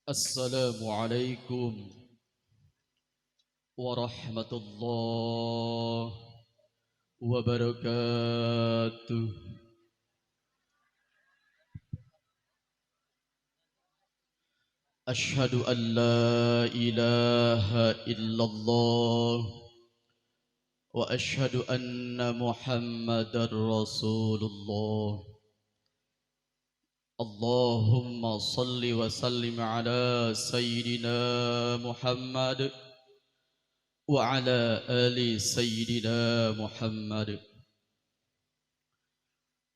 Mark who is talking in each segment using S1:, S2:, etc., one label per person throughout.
S1: السلام عليكم ورحمة الله وبركاته. أشهد أن لا إله إلا الله وأشهد أن محمدا رسول الله. اللهم صل وسلم على سيدنا محمد وعلى آل سيدنا محمد.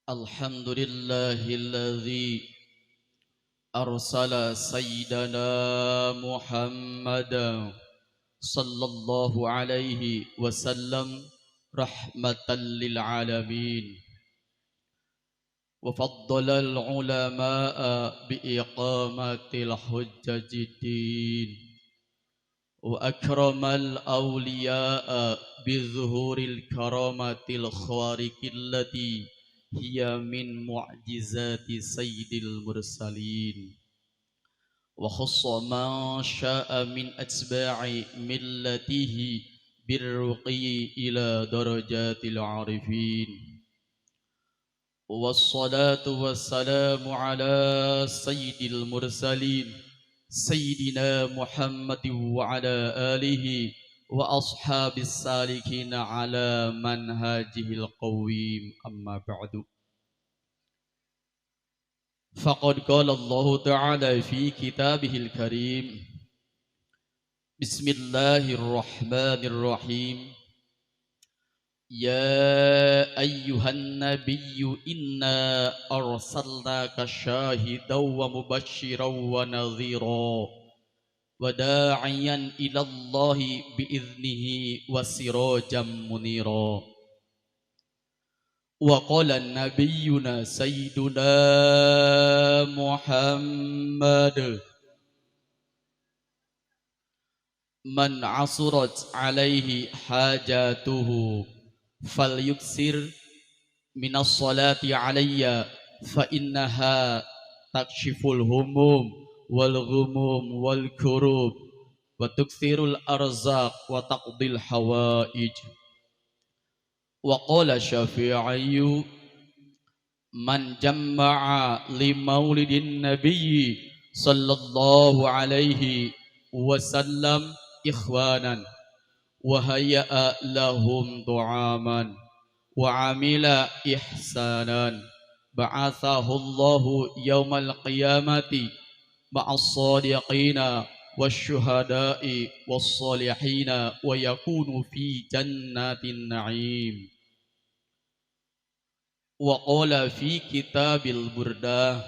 S1: الحمد لله الذي أرسل سيدنا محمدا صلى الله عليه وسلم رحمة للعالمين، وفضل العلماء بإقامة الحجج الدين، وأكرم الأولياء بظهور الكرامة الخارق التي هي من معجزات سيد المرسلين، وخص من شاء من أتباع ملته بالرقي إلى درجات العارفين. والصلاة والسلام على سيد المرسلين سيدنا محمد وعلى آله وأصحاب السالكين على منهاجه القويم. أما بعد، فقد قال الله تعالى في كتابه الكريم: بسم الله الرحمن الرحيم. يا أيها النبي إنا أرسلناك شاهدا ومبشرا ونذيرا وداعيا إلى الله بإذنه وسراجا منيرا. وقال نبينا سيدنا محمد: من عصرت عليه حاجاته فليكثر من الصلاة علي فإنها تكشف الهموم والغموم والكروب وتكثر الأرزاق وتقضي الحوائج. وقال الشافعي: من جمع لمولد النبي صلى الله عليه وسلم إخوانا وهيأ لهم طعاما وعمل إحسانا بعثه الله يوم القيامة مع الصادقين والشهداء والصالحين ويكون في جنات النعيم. وقال في كتاب البردة: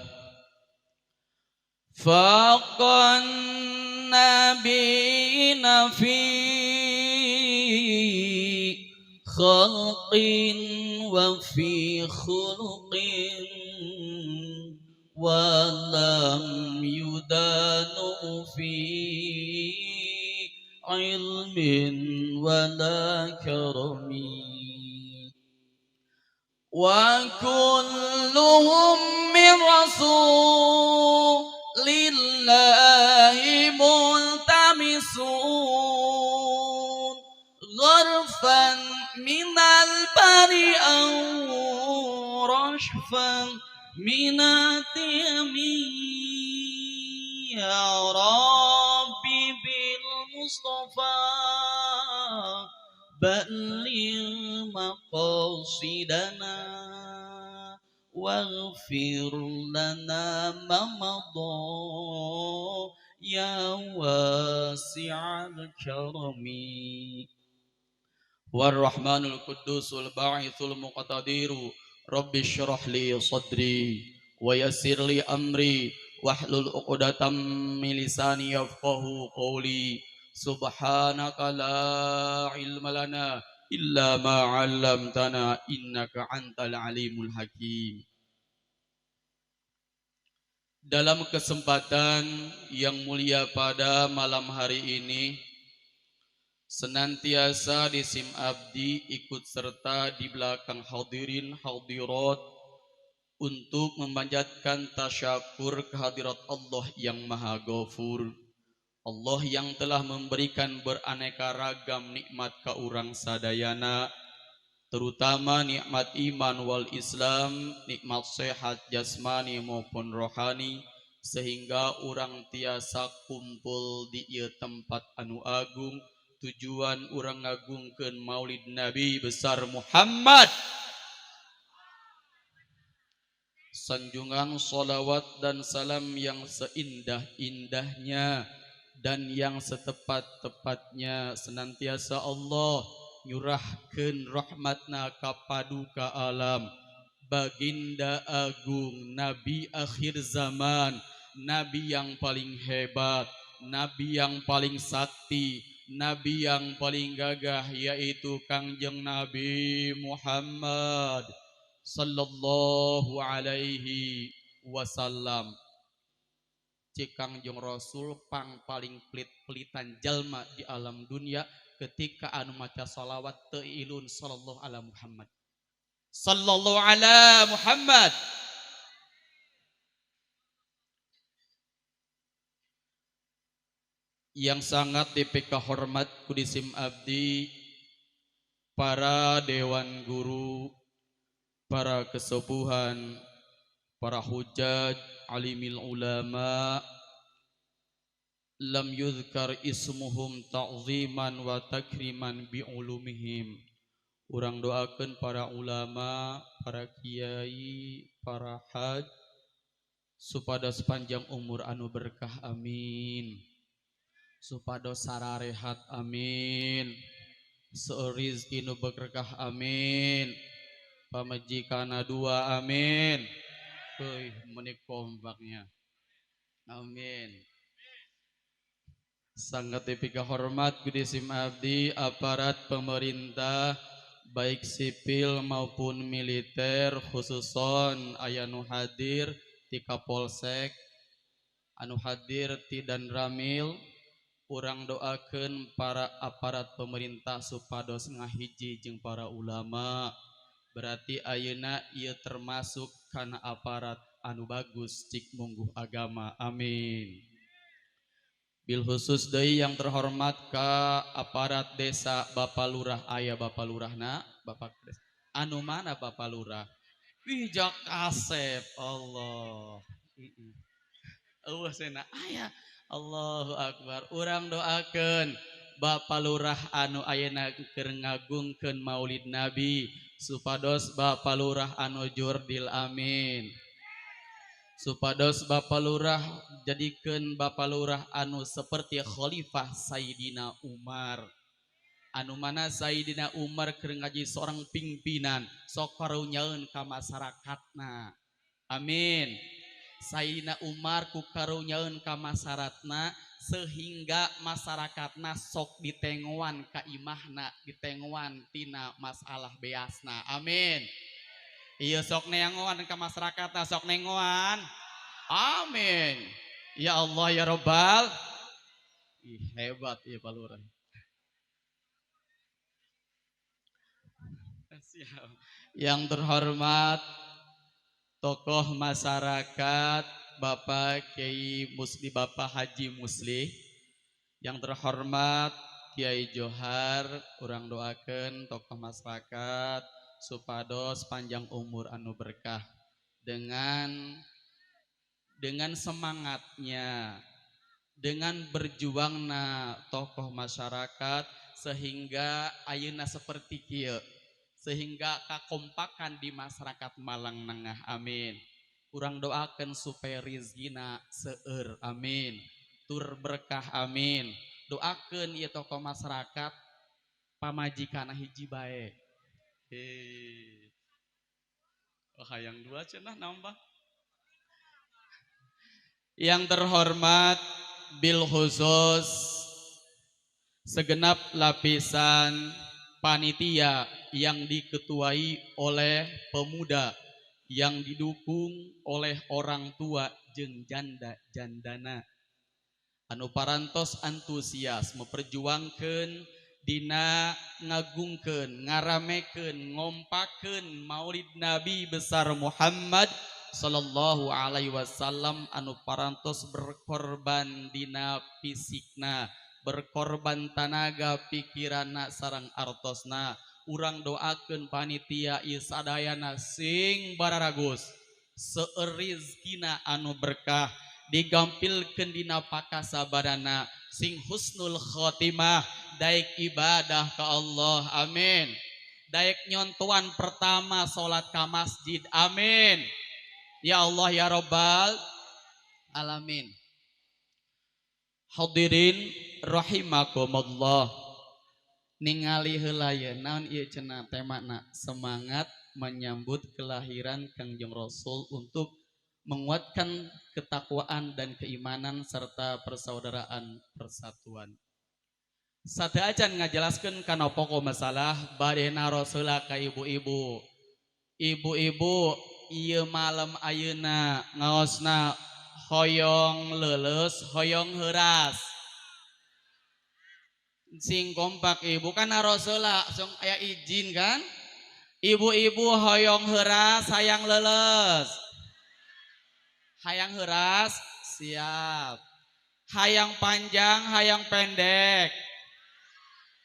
S1: فاق النبيين في خلق وفي خلق ولم يدانوا في علم ولا كرم، وكلهم من رسول الله ملتمسون غرفا من البر أو رشفا من الدم. يا ربي بالمصطفى بلغ مقاصدنا واغفر لنا ما مضى يا واسع الكرم. والرحمن القدوس الباعث المقتدر. رب اشرح لي صدري ويسر لي أمري واحلل عقدة من لساني يفقهوا قولي. سبحانك لا علم لنا إلا ما علمتنا إنك أنت العليم الحكيم. Dalam kesempatan yang mulia pada malam hari ini, senantiasa di Sim Abdi ikut serta di belakang hadirin hadirat Untuk memanjatkan tasyakur kehadirat Allah yang Maha Ghafur, Allah yang telah memberikan beraneka ragam nikmat ka urang sadayana, terutama nikmat iman wal Islam, nikmat sehat jasmani maupun rohani, sehingga urang tiasa kumpul di ieu tempat anu agung, tujuan urang ngagungkeun Maulid Nabi besar Muhammad. Sanjungan solawat dan salam yang seindah-indahnya dan yang setepat-tepatnya senantiasa Allah nyurahkeun rahmatna ka paduka alam baginda agung Nabi akhir zaman, Nabi yang paling hebat, Nabi yang paling sakti, Nabi yang paling gagah, yaitu Kangjeng Nabi Muhammad sallallahu alaihi wasallam. Cek Kangjeng Rasul pang paling pelit-pelitan jalma di alam dunia ketika anu maca salawat teu ilun sallallahu ala Muhammad. Sallallahu ala Muhammad. Yang sangat dipika hormat kudisim abdi para dewan guru, para kesepuhan, para hujaj, alimil ulama, lam yuzkar ismuhum ta'ziman wa takriman bi'ulumihim. Urang doakeun para ulama, para kiai, para haj supados panjang umur anu berkah, amin. Supados sararehat, amin. Seueur rizki nu berkah, amin. Pamajikana dua, amin. Euy, meuni kompaknya. Amin. Sangat dipika hormat gede sim abdi aparat pemerintah baik sipil maupun militer, khususon aya nu hadir ti Kapolsek, anu hadir ti Danramil. Urang doakeun para aparat pemerintah supados ngahiji jeung para ulama. Berarti ayeuna ieu termasuk kana aparat anu bagus cik mungguh agama, amin. Bil khusus deui yang terhormat ka aparat desa, Bapak Lurah, aya Bapak Lurahna, Bapak desa. Anu mana Bapak Lurah? Wih, kasep Allah. Eueuh cenah aya. Allahu Akbar. Urang doakeun Bapak Lurah anu ayeuna keur ngagungkeun Maulid Nabi supados Bapak Lurah anu jurdil, amin. Supados Bapak Lurah jadikeun Bapak Lurah anu seperti Khalifah Sayyidina Umar, anu mana Sayyidina Umar keur ngaji seorang pimpinan sok karunyaeun ka masyarakatna, amin. Sayyidina Umar ku karunyaeun ka masyarakatna sehingga masyarakatna sok ditengoan ka imahna, ditengoan tina masalah beasna, amin. Iya sok nengoan ka masyarakatna, sok nengoan, amin. Ya Allah ya Robbal. Ih, hebat ya Pak Lurah. Siap. Yang terhormat tokoh masyarakat Bapak Kiai Musli, Bapak Haji Musli, yang terhormat Kiai Johar, urang doakeun tokoh masyarakat supados panjang umur anu berkah dengan semangatnya, dengan berjuangna tokoh masyarakat sehingga ayeuna seperti kieu, sehingga kakompakan di masyarakat Malang Nengah, amin. Urang doakan supaya rizkina seueur, amin. Tur berkah, amin. Doakeun ieu tokoh masyarakat pamajikana hiji bae. Hei. Oh, hayang dua cenah nambah. Yang terhormat bil khusus segenap lapisan panitia yang diketuai oleh pemuda yang didukung oleh orang tua jeung janda-jandana anu parantos antusias memperjuangkan Dina ngagungkeun, ngaramekeun, ngompakeun Maulid Nabi besar Muhammad sallallahu alaihi wasallam anu parantos berkorban dina fisikna, berkorban tanaga, pikiranna sareng artosna. Urang doakeun panitia ieu sadayana sing bararagus, seueur rizkina anu berkah, digampilkeun dina pakasabarana, sing husnul khotimah, daek ibadah ka Allah, amin, daek nyontoan pertama salat ka masjid, amin ya Allah ya Rabbal alamin. Hadirin rahimakumullah, ningali heula ye naon ieu cenah temana, semangat menyambut kelahiran Kangjeng Rasul untuk menguatkan ketakwaan dan keimanan serta persaudaraan persatuan. Sateuacan ngajelaskeun kana pokok masalah, bade naros heula ka ibu-ibu. Ibu-ibu, ieu malam ayeuna ngaosna hoyong leuleus, hoyong heuras? Sing kompak, ibu, kan naros heula, sok aya izin kan? Ibu-ibu hoyong heuras, hayang leuleus? Hayang heuras, siap. Hayang panjang, hayang pendek?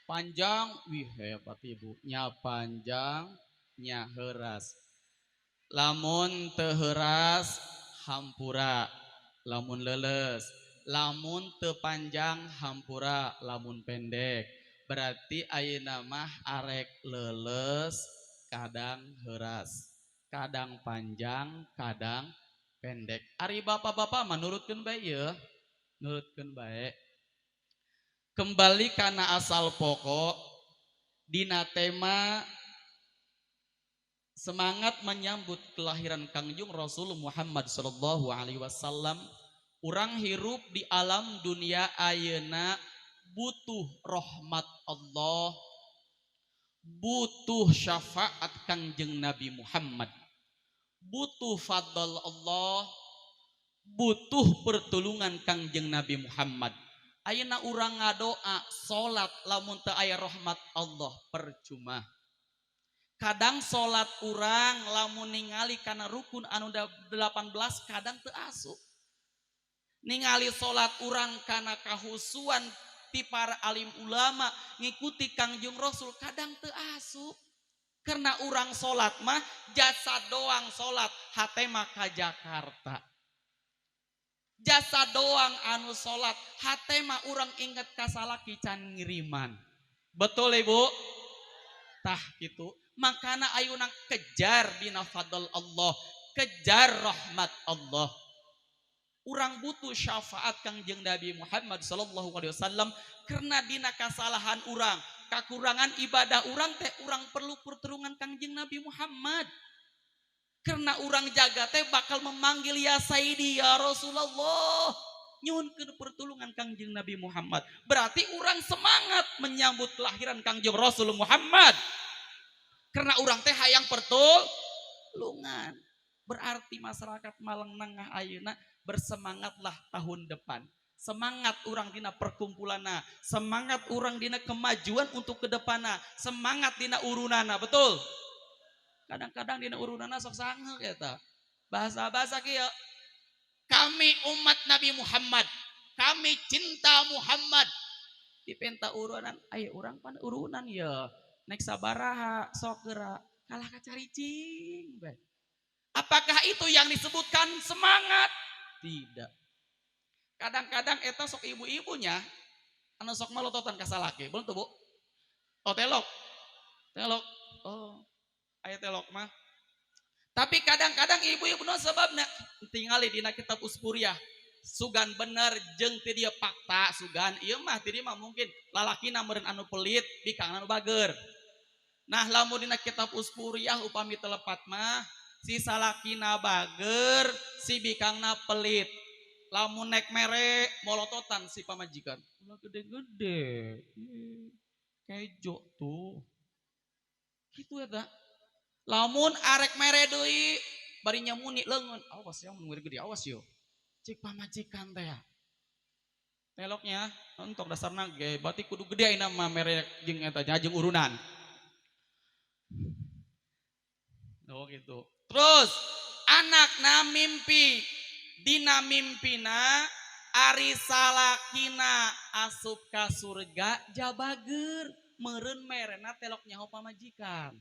S1: Panjang, wih hebat ibu. Nya panjang, nya heuras. Lamun teu heuras, hampura. Lamun leuleus. Lamun teu panjang, hampura. Lamun pendek. Berarti ayeuna mah arek leuleus, kadang heuras. Kadang panjang, kadang pendek. Ari bapak-bapak mah nurutkeun bae ieu. Nurutkeun bae. Kembali kana asal pokok dina tema semangat menyambut kelahiran Kangjeng Rasul Muhammad sallallahu alaihi wasallam. Urang hirup di alam dunia ayeuna butuh rahmat Allah, butuh syafaat Kangjeng Nabi Muhammad, butuh fadl Allah, butuh pertolongan Kangjeng Nabi Muhammad. Ayeuna urang ngadoa, salat, lamun teu aya rahmat Allah percuma. Kadang salat urang lamun ningali kana rukun anu 18 kadang teu asup. Ningali salat urang kana kahusuan ti para alim ulama ngikuti Kangjeng Rasul kadang teu asup. Karena urang salat mah jasa doang salat, hate mah ka Jakarta. Jasa doang anu salat, hate mah urang inget ka salaki can ngiriman. Betul, Ibu? Tah gitu. Makana ayuna kejar dina fadl Allah, kejar rahmat Allah. Urang butuh syafaat Kangjeng Nabi Muhammad sallallahu alaihi wasallam karena dina kasalahan urang, kakurangan ibadah urang teh urang perlu pertolongan Kangjeng Nabi Muhammad. Karena urang jaga teh bakal memanggil ya Sayyidi ya Rasulullah. Nyuhunkeun pertolongan Kangjeng Nabi Muhammad. Berarti urang semangat menyambut kelahiran Kangjeng Rasul Muhammad. Karena urang teh hayang pertolongan. Berarti masyarakat Malang Nengah ayeuna bersemangatlah tahun depan. Semangat urang dina perkumpulanna, semangat urang dina kemajuan untuk ke depanna, semangat dina urunana, betul? Kadang-kadang dina urunana sok sange eta. Bahasa-bahasa kieu. Kami umat Nabi Muhammad, kami cinta Muhammad. Dipenta urunan, ayo urang pan urunan ya. Nek sabaraha sok geura kalah kacaricing bae. Apakah itu yang disebutkan semangat? Tidak. Kadang-kadang eta sok ibu-ibunya anu sok malototan ka salaki, belum tuh, Bu? Oh, telok. Telok. Oh, aya telok mah. Tapi kadang-kadang ibu-ibu nu sebabna tingali dina kitab Uspuriyah. Sugan bener jeung ti dieu fakta sugan ieu mah ti dieu mah mungkin lalakina meureun anu pelit, bikang anu bager. Nah, lamun dina kitab Uspuriyah upami telepat mah si salakina bager, si bikangna pelit. Lamun nek mere molototan si pamajikan. Ulah gede-gede. Kejo tuh. Gitu eta. Lamun arek mere deui bari nyamuni leungeun. Awas ya mun gede, awas yo. Cik pamajikan teh ya. Teloknya entok dasarna ge berarti kudu gede ayeuna mah mere jeung eta jeung urunan. Oh gitu. Terus anakna mimpi, dina mimpina ari salakina asup ka surga jabager meureun merena telok nyaho pamajikan.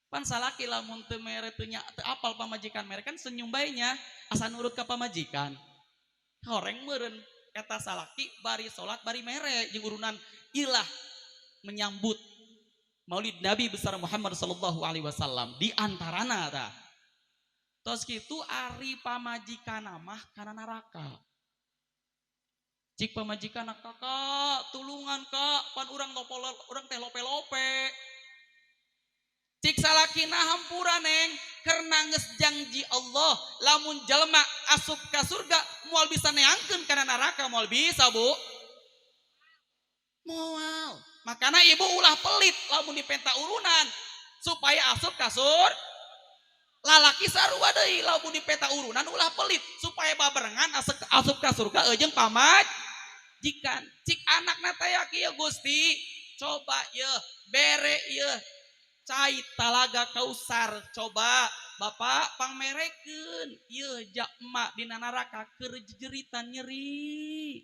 S1: Pan salaki lamun teu mere teu nya teu apal pamajikan mere kan senyum bae nya asa nurut ka pamajikan. Horeng meureun eta salaki bari salat bari mere jeung urunan ilah menyambut Maulid Nabi besar Muhammad sallallahu alaihi wasallam di antarana tah. Tos kitu ari pamajikan mah kana neraka. Cik pamajikan kakak tulungan kak pan urang urang teh lope-lope. Cik salakina hampura neng karena geus janji Allah lamun jelema asup ka surga moal bisa neangkeun kana neraka moal bisa bu. Moal. Makana ibu ulah pelit lamun dipenta urunan supaya asup ka surga. Lalaki sarua deui lamun dipenta urunan ulah pelit supaya babarengan asup ka surga eujeung pamajikan. Cik anakna teh kieu Gusti, coba yeuh bere yeuh cai talaga Kausar coba bapak pangmerekeun yeuh jak emak dina neraka keur jejeritan nyeri.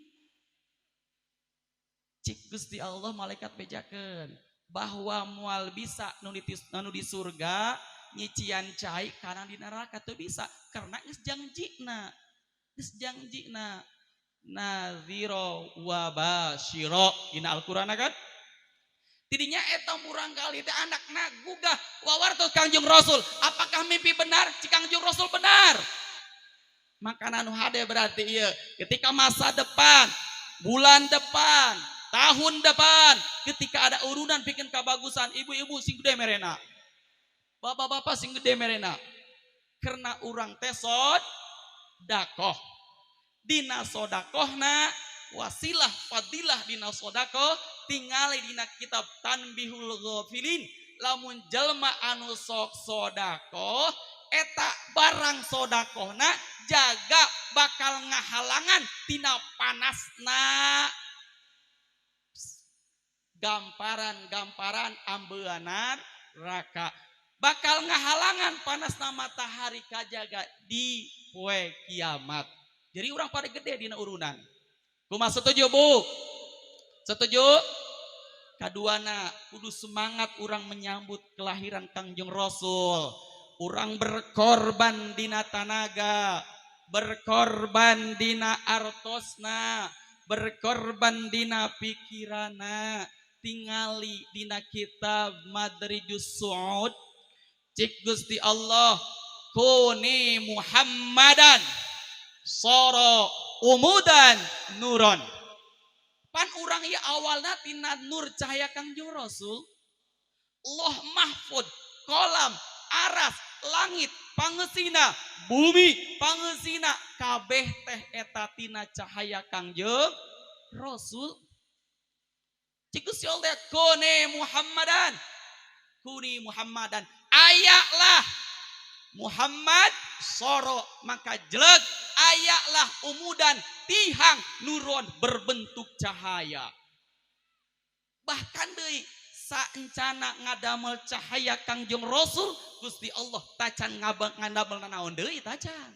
S1: Cik Gusti Allah malaikat bejakeun bahwa moal bisa nu di surga nyician cai kana di neraka teu bisa karena geus jangjina. Geus jangjina nadhira wa basyira dina Al-Qur'an kan? Tidinya eta murang kali teh anakna gugah wawartos Kangjeng Rasul. Apakah mimpi benar? Cik Kangjeng Rasul benar. Makanan nu hade berarti ieu ketika masa depan, bulan depan, tahun depan, ketika ada urunan bikin kabagusan, ibu-ibu sing gede merena. Bapak-bapak sing gede merena. Karena urang teh sodakoh. Dina sodakohna wasilah fadilah dina sodakoh tingali dina kitab Tanbihul Ghafilin lamun jelma anu sok sodakoh eta barang sodakohna jaga bakal ngahalangan tina panasna gamparan-gamparan ambeanan neraka bakal ngahalangan panasna matahari kajaga di poe kiamat. Jadi urang pada gede dina urunan. Kumaha setuju bu? Setuju? Kaduana kudu semangat urang menyambut kelahiran Kangjeng Rasul. Urang berkorban dina tanaga, berkorban dina artosna, berkorban dina pikirana. Tingali dina kitab Madrijus Su'ud. Cik Gusti Allah kuni Muhammadan soro umudan nuron. Pan urang ieu awalna tina nur cahaya Kangjeng Rasul. Loh Mahfud, kolam, aras, langit, pangesina, bumi, pangesina, kabeh teh eta tina cahaya Kangjeng Rasul. Cik Gusti Allah kuni Muhammadan, kuni Muhammadan, ayaklah Muhammad soro maka jeleg, ayaklah umudan tihang nuron berbentuk cahaya. Bahkan deui saencana ngadamel cahaya Kangjeng Rasul Gusti Allah tacan ngadamel naon deui tacan.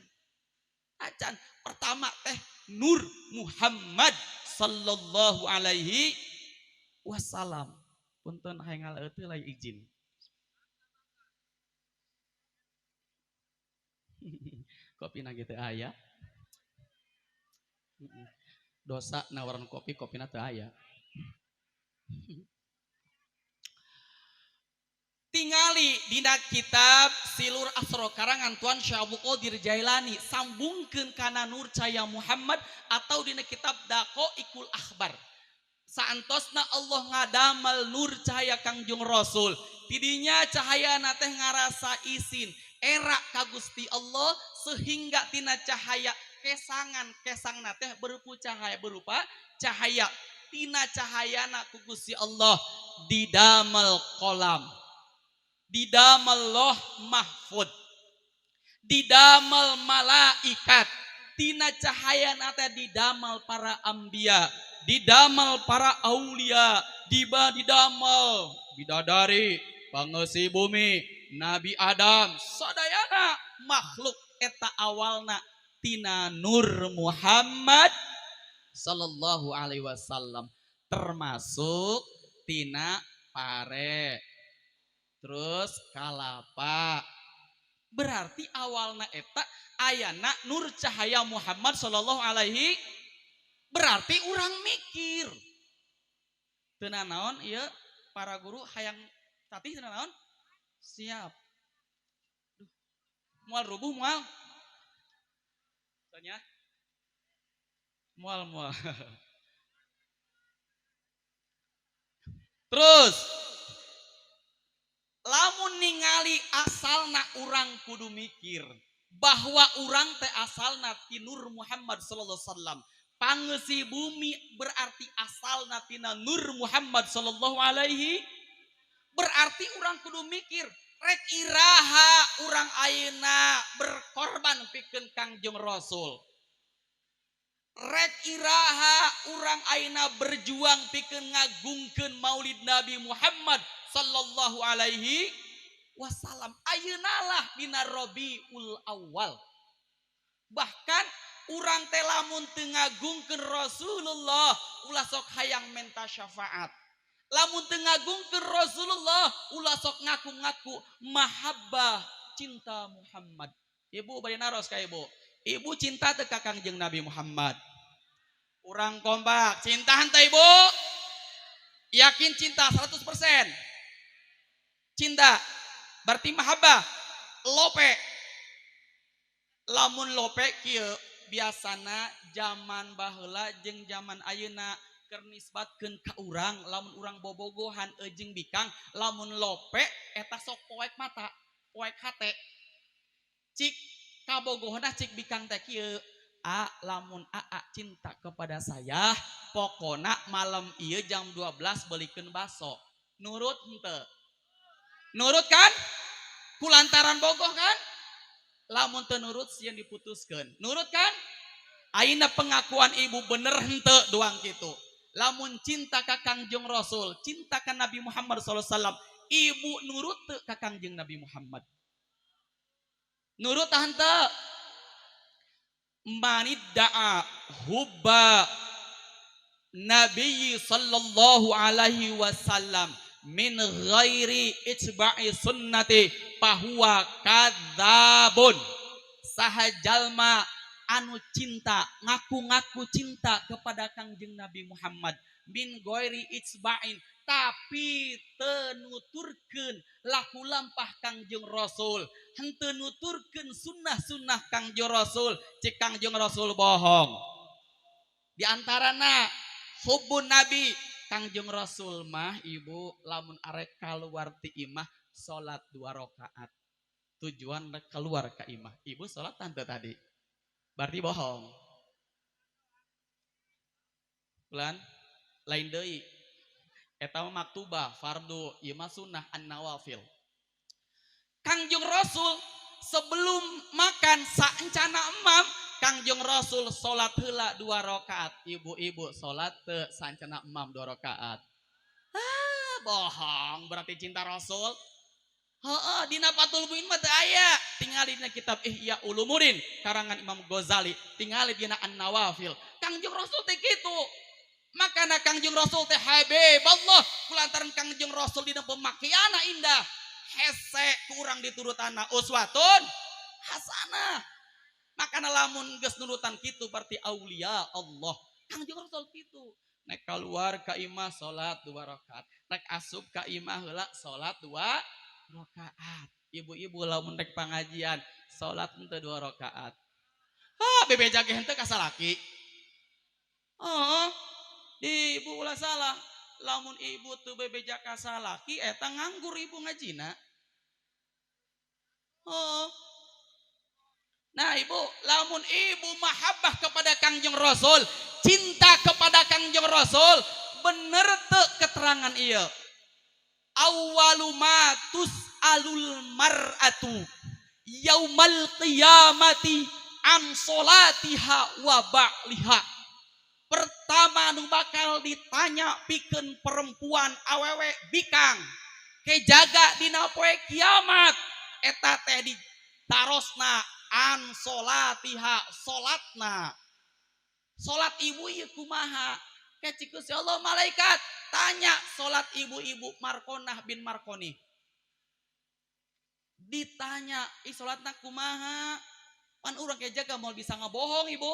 S1: Tacan pertama teh Nur Muhammad sallallahu alaihi wasallam. Punten hayang ngalaeuteun lain izin. Kopi na gitu aya. Dosa nawaran kopi, kopina teu aya. Tingali dina kitab Silur Asro karangan Tuan Syekh Abdul Qadir Jailani sambungkeun kana nur cahaya Muhammad atau dina kitab Daqaiqul Akhbar. Saantosna Allah ngadamel nur cahaya Kangjeng Rasul. Tidinya cahayana teh ngarasa isin era ka Gusti Allah sehingga tina cahaya kesangan kesangna teh berupa cahaya, berupa cahaya tina cahayana ku Gusti Allah didamel kolam, didamel Loh Mahfud, didamel malaikat, Tina cahaya teh didamal para ambia, didamal para aulia, diba didamal bidadari, pangeusi bumi, Nabi Adam, sadayana makhluk eta awalna tina Nur Muhammad sallallahu alaihi wasallam, termasuk tina pare terus kalapa. Berarti awalna eta ayana nur cahaya Muhammad sallallahu alaihi. Berarti urang mikir teu naon ieu para guru hayang tatih teu naon siap. Duh, moal rubuh moal. Tanya moal moal. Terus lamun ningali asalna urang kudu mikir bahwa urang teh asalna ti Nur Muhammad sallallahu alaihi wasallam. Pangeusi bumi berarti asalna tina Nur Muhammad sallallahu alaihi. Berarti urang kudu mikir rek iraha urang ayeuna berkorban pikeun Kangjeng Rasul. Rek iraha urang ayeuna berjuang pikeun ngagungkeun Maulid Nabi Muhammad sallallahu alaihi wasallam. Ayeuna lah dina Rabiul Awal. Bahkan urang teh lamun teu ngagungkeun Rasulullah ulah sok hayang menta syafaat. Lamun teu ngagungkeun Rasulullah ulah sok ngaku-ngaku mahabbah cinta Muhammad. Ibu bade naros ka ibu. Ibu cinta teu ka Kangjeng Nabi Muhammad? Urang kompak, cinta henteu ibu? Yakin cinta 100%? Cinta berarti mahabbah. Lope. Lamun lope kieu biasana zaman baheula jeung zaman ayeuna keur nisbatkeun ka urang, lamun urang bobogohan jeung bikang, lamun lope eta sok poek mata, poek hate. Cik kabogohna cik bikang teh kieu, a lamun aa cinta kepada saya, pokona malam ieu jam 12 belikeun baso. Nurut henteu? Nurut kan? Kulantaran bogoh kan? Lamun teu nurut sieun diputuskeun. Nurut kan? Ayeuna pengakuan ibu bener henteu doang kitu. Lamun cinta ka Kangjeng Rasul, cinta ka Nabi Muhammad sallallahu alaihi wasallam, ibu nurut teu ka Kangjeng Nabi Muhammad? Nurut tah henteu? Manidda'a hubba Nabi sallallahu alaihi wasallam min ghairi itba'i sunnati fahuwa kadzabun. Saha jalma anu cinta, ngaku-ngaku cinta kepada Kangjeng Nabi Muhammad min ghairi itba'in, tapi teu nuturkeun laku lampah Kangjeng Rasul, henteu nuturkeun sunnah-sunnah Kangjeng Rasul, cik Kangjeng Rasul bohong. Di antarana hubbun Nabi, Kangjeng Rasul mah ibu lamun arek keluar ti imah salat 2 rakaat. Tujuan rek keluar ka imah. Ibu salat tante tadi. Berarti bohong. Bulan lain deui. Eta mah maktubah fardu, ieu mah sunnah an-nawafil. Kangjeng Rasul sebelum makan saencana emam, Kangjeng Rasul salat heula 2 rakaat. Ibu-ibu salat teu saencana emam 2 rakaat. Ah, bohong berarti cinta Rasul. Heeh, dina Fathul Muin mah teu aya. Tingali dina kitab Ihya Ulumuddin karangan Imam Ghazali, tingali dina An-Nawafil. Kangjeng Rasul teh kitu. Makana Kangjeng Rasul teh Habib Allah, kulantaran Kangjeng Rasul dina pemakiana indah. Hese kurang diturutana uswatun hasanah. Makana lamun geus nurutan kitu berarti aulia Allah. Kangjeng Rasul kitu. Nek keluar ka imah salat 2 rakaat, nek asup ka imah heula salat 2 rakaat. Ibu-ibu lamun rek pangajian salat henteu 2 rakaat. Ah, bebeja ge henteu ka salaki. Oh, ibu ulah salah. Lamun ibu teu bebeja ka salaki eta nganggur ibu ngajina. Oh. Nah ibu, lamun ibu mahabbah kepada Kangjeng Rasul, cinta kepada Kangjeng Rasul, bener teu keterangan ieu. Awwalu ma tus'alul mar'atu yaumal qiyamati An solatiha wa ba'liha. Pertama nu bakal ditanya pikeun perempuan awewe bikang kejaga dina poe kiamat eta teh ditarosna an solatiha, solatna. Salat ibu ieu kumaha? Kecik Gusti Allah, malaikat tanya salat ibu-ibu Markonah bin Markoni. Ditanya, ih, salatna kumaha? Pan urang jaga mau bisa ngebohong, ibu.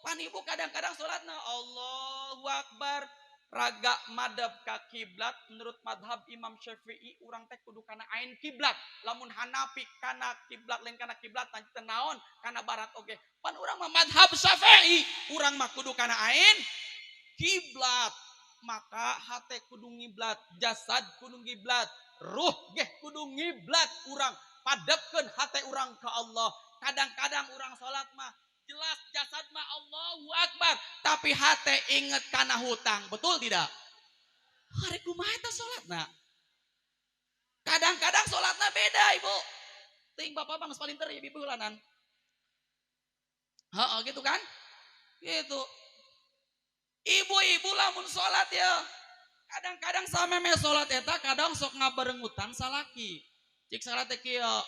S1: Pan ibu kadang-kadang salatna Allahu Akbar, raga madep ka kiblat. Menurut madhab Imam Syafi'i, urang teh kudu kana ain kiblat. Lamun Hanafi kana kiblat, lain kana kiblat nanti naon, kana barat. Oke, pan urang mah madhab Syafi'i, urang mah kudu kana ain kiblat. Maka hate kudu ngiblat, jasad kudu ngiblat, ruh geh kudu ngiblat. Urang padepkeun hate urang ke Allah. Kadang-kadang urang salat mah jelas jasad mah Allahu Akbar, tapi hate inget kana hutang, betul tidak? Hari kumaha eta salatna? Kadang-kadang salatna beda, ibu. Ting bapak bang paling teri ibu bulanan. Heeh, gitu kan? Gitu. Ibu-ibu lamun salat ya, kadang-kadang sameme salat eta kadang sok ngabarengutan salaki. Cik salat teh kieu.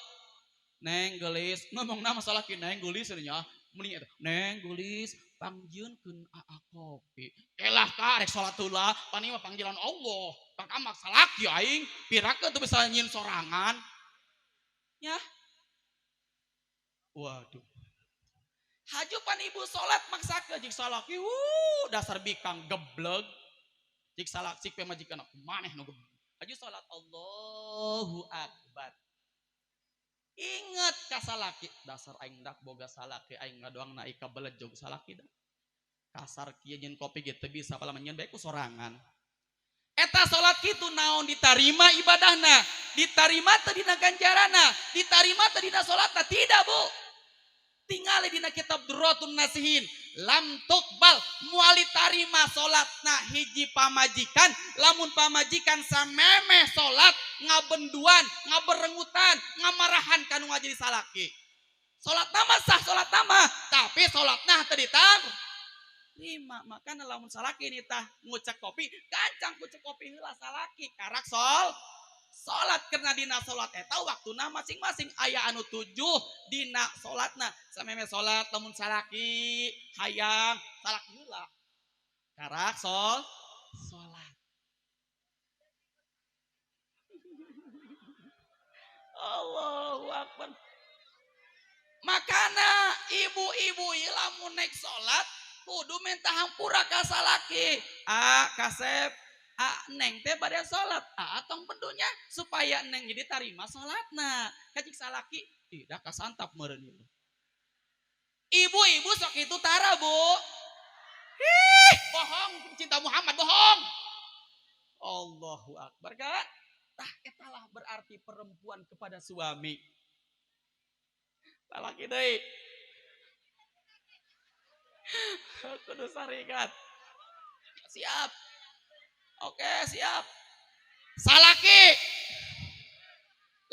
S1: Neng gelis, ngomong nama salaki neng gelis nya. Mending eta, neng gelis, pangjieunkeun aa kopi. Elah ka rek salat heula, pan ieu mah panggilan Allah. Pakamak salaki aing, pirakeun teu bisa nyieun sorangan. Ya. Waduh. Haju pan ibu salat maksakeun cik salaki, wuh, dasar bikang gebleg. Cik salak cik pamajikan aku maneh nu gebleg. Haju salat Allahu Akbar. Ingat ka salaki, dasar aing dak boga salaki, aing ngadoang naik ka belejog salaki dah. Kasar kieu nyeun kopi ge teu bisa, pala nyeun bae ku sorangan. Eta salat kitu naon ditarima ibadahna? Ditarima teu dina ganjarana? Ditarima teu dina salatna? Tidak, Bu. Tingali dina kitab Durratun Nasihin, lam tuqbal, moal tarima salatna hiji pamajikan lamun pamajikan samemeh salat ngabenduan, ngaberengutan, ngamarahan kanu ngajadi salaki. Salat nama sah, salat nama, tapi salatna teu diterima. Makana lamun salaki nitah ngucek kopi, gancang kucek kopi heula salaki, karak salat karena dina salat eta waktuna masing-masing aya anu 7 dina salatna. Sameme salat lamun salaki hayang, salaki heula karak salat. Allahu Akbar. Makana ibu-ibu ieu lamun naik salat kudu minta hampura ka salaki. A kasep, a neng teh bade salat, a tong bendunya supaya neng jadi tarima salatna. Kacik salaki tidak kasantap meureun ieu. Ibu-ibu sok itu tara, Bu. Ih, bohong, cinta Muhammad bohong. Allahu Akbar, Kak. Tah etalah berarti perempuan kepada suami. Salaki deui. Kudu sarikat. Siap. Oke, siap. Salaki.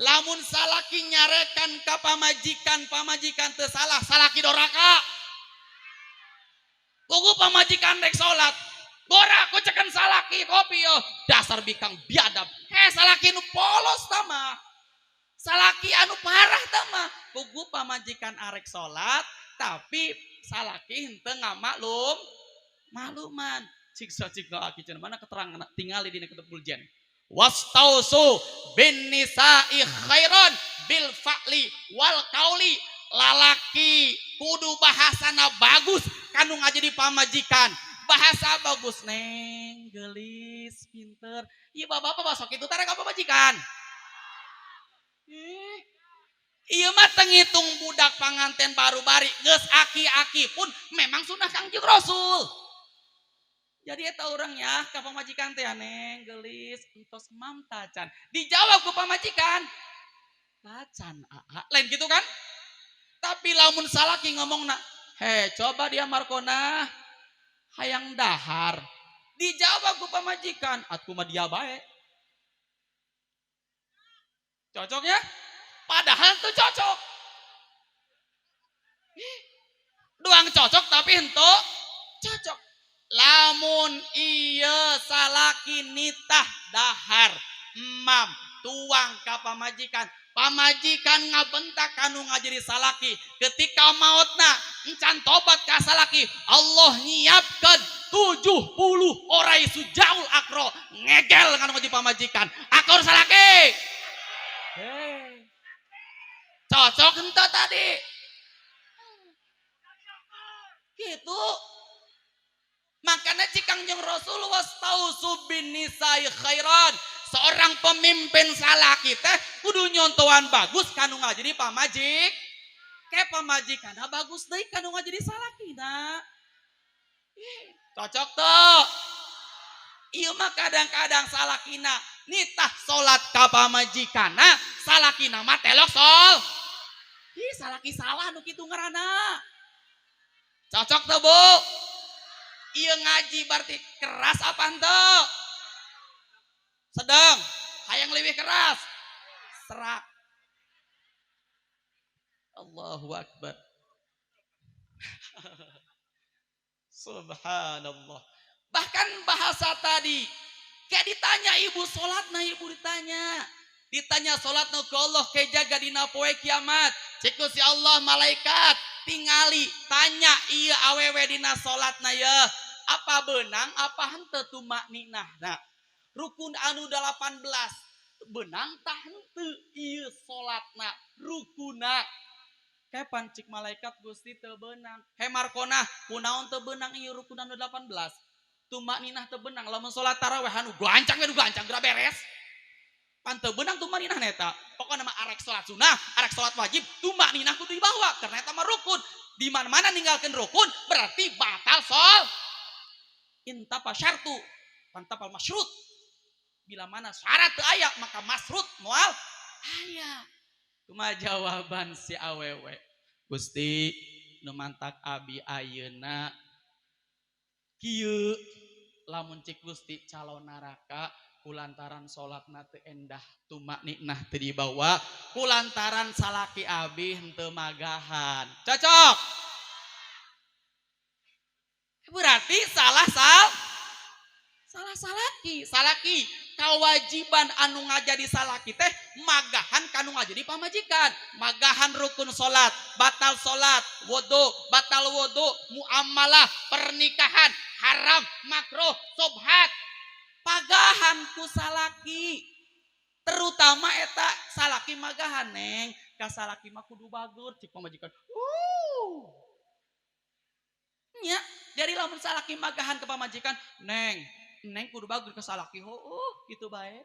S1: Lamun salaki nyarekan ka pamajikan, pamajikan teu salah, salaki doraka. Kugu pamajikan rek salat. Gora kucekan salaki kopi yo, dasar bikang biadab. He salaki nu polos tama. Salaki anu parah tama. Kugu pamajikan arek salat, tapi salaki henteu ngamaklum makluman. Cik cik aki cenah mana keterangan tingali dina kitab Buljen. Wastausu bin nisa'i khairan bil fa'li wal qauli. Lalaki kudu bahasana bagus kanu ngajadi pamajikan. Bahasa bagus neng gelis pinter. Ieu bapak-bapak sok kitu tara ka pamajikan. Ih, ieu mah teu ngitung budak panganten baru bari geus aki-aki pun memang sunah Kangjeng Rasul. Jadi eta urang ya ka pamajikan teh neng gelis entos mam tacan. Dijawab ku pamajikan. Tacan aa. Lain gitu kan? Tapi lamun salaki ngomongna, "He, coba dia Markona hayang dahar." Dijawab ku pamajikan, "Atuh mah dia bae." Cocok ya? Padahal tuh cocok. Ih, Doang cocok tapi henteu cocok. Lamun ieu salaki nitah dahar emam tuang ka pamajikan, pamajikan ngabentak kanu ngajadi salaki, ketika mautna encan tobat ka salaki, Allah nyiapkeun 70 orai sujaul akro ngegel kanu ngajadi pamajikan. Akur salaki. Hei. Cocok henteu tadi? Gitu. Makanya cik Kangjeng Rasul wastausu bin nisa'i khairan. Seorang pemimpin salaki teh kudu nyontohan bagus kanu ngajadi pamajik. Ke pamajikanna bagus deui kanu ngajadi salakina. Cocok tuh. Ieu mah kadang-kadang salakina nitah salat ka pamajikanna, salakina mah telok sol. Ih, salaki salah nu kitu ngaranna. Cocok tuh, Bu? Ieu ngaji berarti keras apa henteu? Sedang, hayang leuwih keras. Serak. Allahu Akbar. Subhanallah. Bahkan bahasa tadi, kayak ditanya ibu sholat, nah ibu ditanya. Ditanya sholat nu ke Allah kayak jaga dina poe kiamat. Cek si Allah malaikat tingali tanya iya awewe dina sholat na ya. Apa benang apa henteu tumakninah. Nah, rukun anu 18 benang tah henteu ieu salatna rukuna. Kapan cik malaikat Gusti teu beunang. He markona kunaon teu beunang ieu rukun anu 18? Tumakninah teu beunang lamun salat tarawih anu gancang we nu gancang geura beres. Pan teu beunang tumakninah neta. Pokona mah arek salat sunah, arek salat wajib, tumakninah kudu dibawa karena eta mah rukun. Di mana-mana ninggalkeun rukun berarti batal sol. Intapa syartu, pantapal masyrut. Bila mana syarat teu aya maka masrut moal aya. Kumaha jawaban si awewe? Gusti nu mantak abi ayeuna kieu lamun cik Gusti calon neraka kulantaran salatna teu endah tumakninah teu dibawa kulantaran salaki abi henteu magahan. Cocok. Berarti salah salah salaki. Salaki kewajiban anu ngajadi salaki teh magahan kanu ngajadi pamajikan, magahan rukun salat, batal salat, wudu, batal wudu, muamalah, pernikahan, haram, makruh, subhat. Pagahan ku salaki. Terutama eta salaki magahan neng, ka salaki mah kudu bager cik pamajikan. Nya, jadi lamun salaki magahan ke pamajikan, neng, neng kudu bager ke salaki, heueuh gitu bae.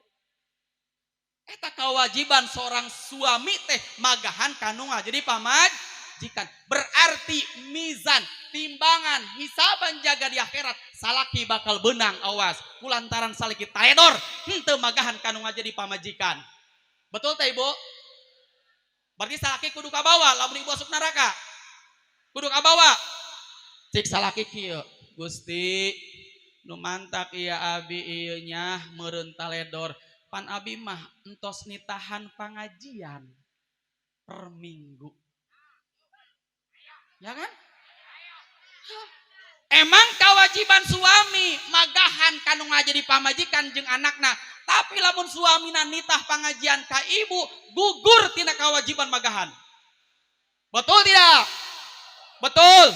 S1: Eta kewajiban seorang suami teh magahan kanu ngajadi pamajikan. Berarti mizan, timbangan, hisaban jaga di akhirat, salaki bakal benang awas kulantaran salaki taedor henteu magahan kanu ngajadi pamajikan. Betul teh Ibu? Berarti salaki kudu kabawa lamun ibu asup neraka. Kudu kabawa. Cik salaki kieu, Gusti nu mantak ieu abi ieu nyah meureun taledor. Pan abi mah entos nitahan pangajian per minggu. Ya kan? Emang kewajiban suami magahan kanu ngajadi pamajikan jeung anakna, tapi lamun suamina nitah pangajian ka ibu gugur tina kewajiban magahan. Betul tidak? Betul.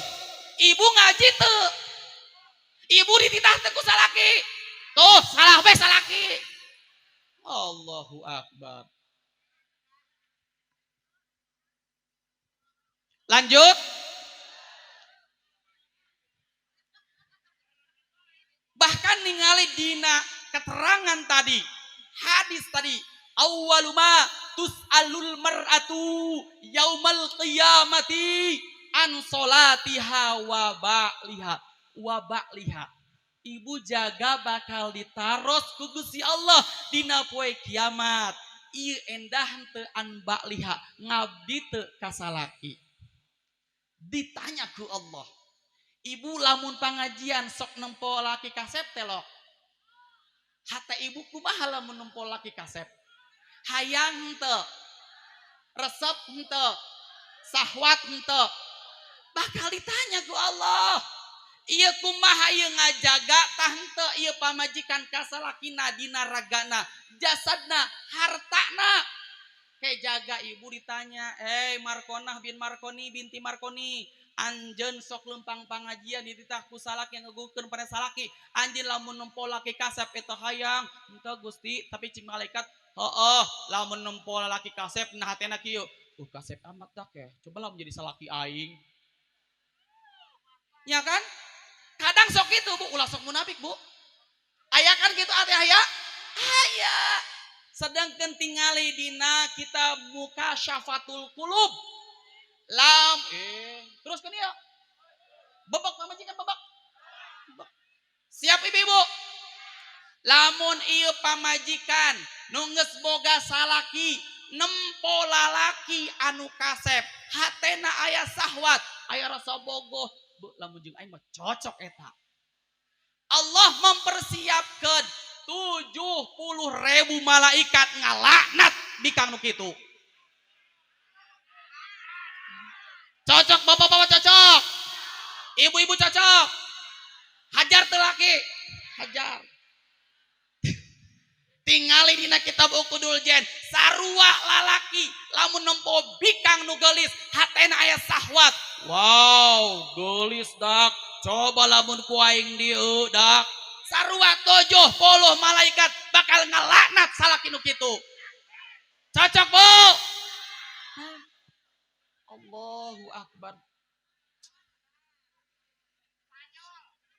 S1: Ibu ngaji teu. Ibu dititah teu ku salaki. Tuh, salah we salaki. Allahu Akbar. Lanjut. Bahkan ningali dina keterangan tadi, hadis tadi, awwaluma tus'alul mar'atu yaumal qiyamati an solatiha wa ba'liha. Wa ba'liha. Ibu jaga bakal ditaros ku Gusti Allah dina poe kiamat. Ieu endah teu an ba'liha, ngabdi teu ka salaki. Ditanya ku Allah. Ibu lamun pangajian sok nempo laki kasep telok. Hate ibu kumaha lamun nempo laki kasep? Hayang henteu, resep henteu, sahwat henteu. Bakal ditanya ku Allah. Ieu kumaha ieu ngajaga tah henteu ieu pamajikan ka salakina dina ragana, jasadna, hartana. Ke jaga ibu ditanya, "Eh Markonah bin Markoni binti Markoni, anjeun sok lempang pangajian dititah ku salaki yang ngegukeun pada salaki. Anjeun lamun nempo laki kasep eta hayang henteu Gusti?" Tapi cik malaikat, "Heeh, lamun nempo lalaki kasep nah hatena kieu. Kasep amat dak ya. Coba lamun jadi salaki aing." Ya kan? Kadang sok itu Bu, ulah sok munafik Bu. Aya kan gitu ate aya? Aya. Sedangkan tingali dina kita muka syafatul kulub. Lam terus kan ya. Bebek pamajikan bebek. Bebek. Siap ibu-ibu? Lamun ieu pamajikan nu geus boga salaki nempo lalaki anu kasep, hatena aya sahwat, aya rasa bogoh, bu, lamun jeung aing mah cocok eta. Allah mempersiapkan 70.000 malaikat ngalaknat bikang nu kitu. Cocok bapak-bapak cocok. Ibu-ibu cocok. Hajar teu laki. Hajar. Tingali dina kitab Uqudul Jen, sarua lalaki lamun nempo bikang nu geulis hatena aya sahwat. Wow, geulis dak. Coba lamun ku aing dieu dak. Sarua 70 malaikat bakal ngalaknat salaki nu kitu. Cocok, Bu? Allahu akbar.